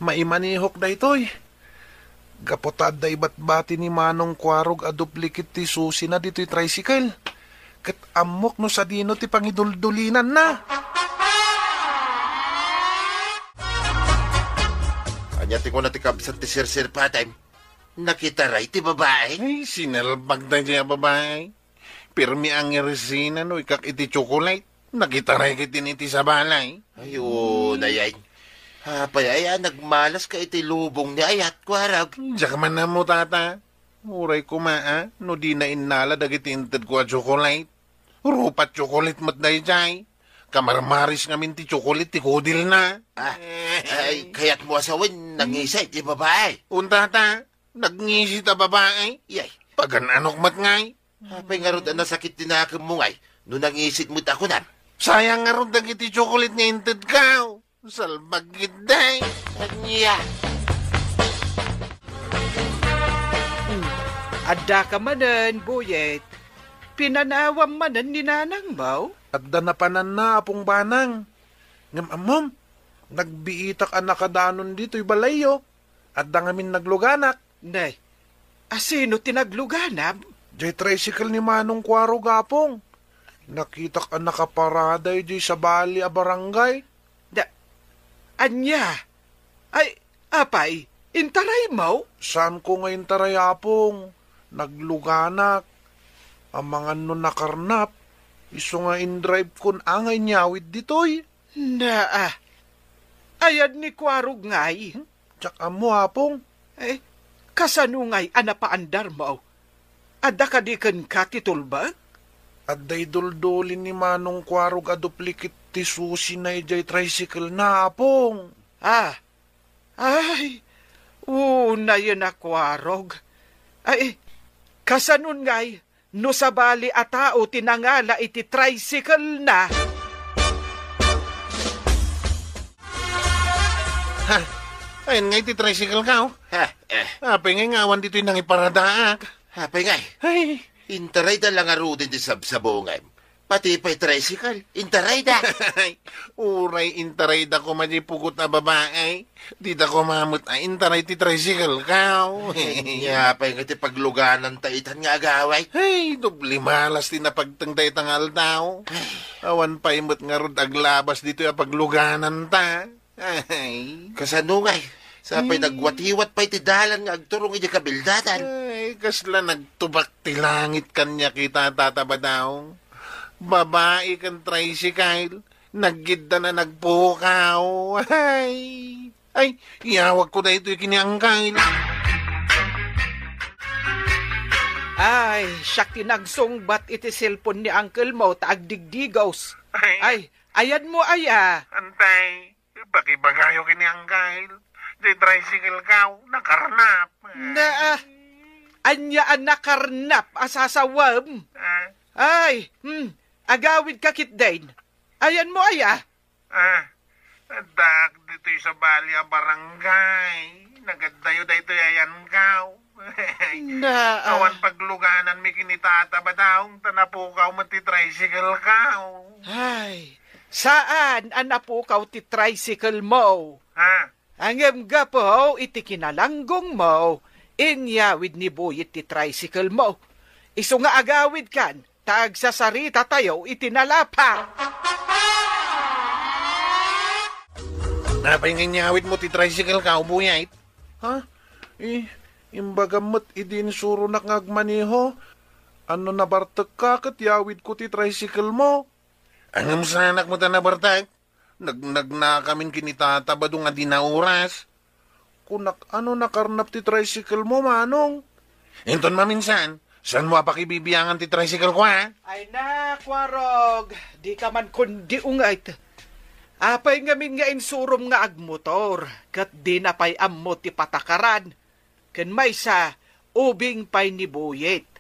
maimanihok daytoy. Gapu ta adda ibatbati ni Manong Kuarog a duplicate ti susina ditoy tricycle. Ket ammok no sadino ti pangiduldulinanna. Ania ti kuna ti kabsat ti sirsirpatem? Nakitaray ti babae? Ay, sinalbag daydiay a babae. Pirmi a ngirsina no ikak iti tsokolate. Nakitaray ketdin iti sabali. Ay, unay ay. Apay aya a nagmalas ka iti lubong ni Ayat, Kuarog? Diak man ammo, tata. Uray koma, a, no dina innala dagiti intedko a tsokolate. Rupat tsokolate met daydiay. Kamarmaris ngamin ti tsokolate ti kudilna. Ah, ay, kayatmo a sawen, nangisa iti babae. Un, tata, nagngisi ta babae. Yay. Pagan-anok met ngay. Apay ngarud a nasakit ti nakemmo ngay no nangisit met a kunam? Sayang ngarud dagiti tsokolate nga intedko. Salbag ketdi. Ania? Hmm. Addaka manen, Boyet. Pinanawam manen ni nanangmo? Adda napananna, Apong Banang. Ngem ammom, nagbiitak a nakadanon ditoy balayyo. Adda ngamin nagluganak. Nay, asino ti nagluganam? Jay tricycle ni Manong Kuarog, Apong. Nakitak a nakaparada idiay sabali a barangay. Da, Ania? Ay, apay, intaraymo? Saanko nga intaray, Apong. Nagluganak. Amangan no nakarnap. Isu nga indrive kon a nga inyawid ditoy. Naa. Ayan ni Kuarog ngay. Hmm? Diak ammo, Apong. Eh, kasano ngay a napaandarmo? Adda kadi kenka ti tulbek? Adda iduldulin ni Manong Kuarog a duplicate ti susi na idiay tricycle na, Apong. Ah, ay, unayen a Kuarog. Ay, kasanon ngay no sabali a tao ti nangala iti tricycle na? Ha? Ayan nga iti tricycle ka, oh. Ha? Eh. Apay ngay nga awan ditoy nangiparadaak? Apay ngay? Ay. Intarayda la ngaruden ti sabsabungem. Pati pay tricycle, intarayda. Uray intarayda koma di pugot a babae. Dida koma met a intaray ti tricycle ka, oh. Ay, apay nga ti paglugananta itan nga agaway? Ay, doble malas ti napagteng dayta nga aldaw. Ay. Awan pay met ngarud aglabas ditoy a paglugananta. Ay. Kasano ngay? Sapay Ay. nagwatiwat pay ti dalan nga agturong iti kabildadan. Ay, kasla nagtubak ti langit kaniak ita, Tata Badaw. Babae ken tricycle, naggiddan a nagpukaw. Ay. Ay, iyawagko daytoy ken ni Angkel. Ay, siak ti nagsungbat iti cellphone ni Angkel mo ta agdigdigos. Ay. Ay, ayanmo aya? Antay, pakibagayo ken ni Angkel. Ti tricycle ka, nakarnap. Naa, ania a nakarnap a sasawem? Ah. Ay, hmm, agawid ka ketdin. Ayanmo aya? Ah, addaak ditoy sabali a barangay. Nagaddayo daytoy ayankaw. Naa. Awan paglugananmi ken ni Tata Badaw ta napukaw met ti tricycle kaw. Ay, saan a napukaw ti tricycle mo? Ha? Ngem gapu iti kinalanggongmo, inyawid ni Buyet ti tricycle mo. Isu nga agawidkan, ta agsasarita tayo iti nalapa. Apay nga inyawid mo ti tricycle ka, Buyet? Ha? Eh, imbagam met idi insuronak nga agmaneho. Ano nabartek ka ket yawid ko ti tricycle mo? Ngem saanak met a nabartek? Nagnagnakamin ken ni Tata Badaw nga di naoras. Kunak, ano nakarnap ti tricycle mo, Manong? Inton maminsan, saanmo a pakibibiangan ti tricycle ko, ha? Ay na, Kuarog, dika man kundi unget. Apay ngamin nga insurom nga agmotor, ket dina pay ammo ti patakaran? Ken maysa, ubing pay ni Buyet.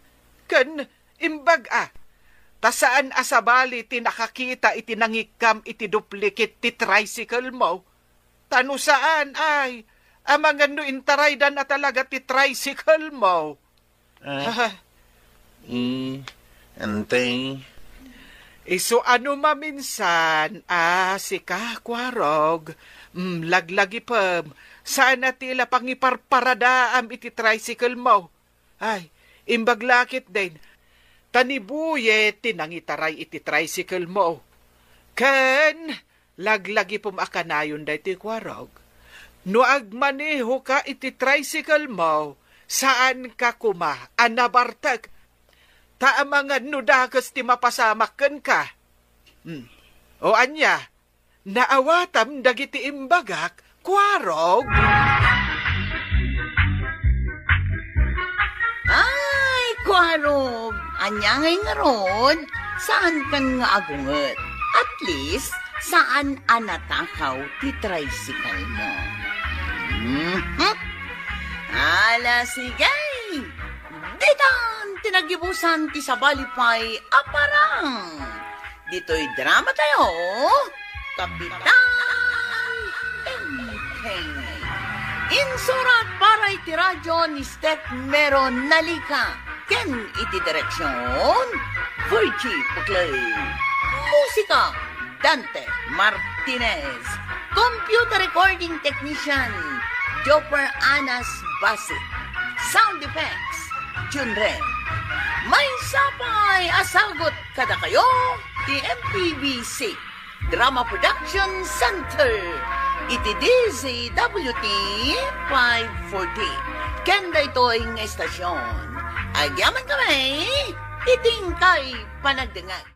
Ken imbag a, ta saan a sabali ti nakakita iti nangikkam iti duplicate ti tricycle mo. Ta no saan, ay, amangan no intaraydan a talaga ti tricycle mo. Ah. Eh, antay. Isu a no maminsan, a, sika, Kuarog, mm, laglagipem, saan a ti la pangiparparadaam iti tricycle mo. Ay, imbag la ketdin, ta ni Buyet ti nangitaray iti tricycle mo. Ken, laglagipem a kanayon daytoy, Kuarog. No agmaneho ka iti tricycle mo, saan ka koma a nabartek. Ta amangan no dakes ti mapasamak kenka. Hmm. O ania, naawatam dagiti imbagak, Kuarog? Ay, Kuarog, ania ngay ngarud? Saankan nga agunget. At least, saan a natakaw ti tricycle mo. Mhm. Ala, sige! Ditan ti naggibusan ti sabali pay a parang. Ditoy drama tayo, Kapitan Enteng. Insurat para iti radyo ni Steph Mero Nalica. Ken iti direksyon, Virgie Puclay. Musika, Dante Martinez. Computer recording technician, Joper Anas Basi. Sound effects, Jun Ren. Maysa pay a sagut kadakayo ti M P B C Drama Production Center. iti D Z W T five forty. Ken daytoy nga estasyon, agyaman kami iti inkay panagdengngeg.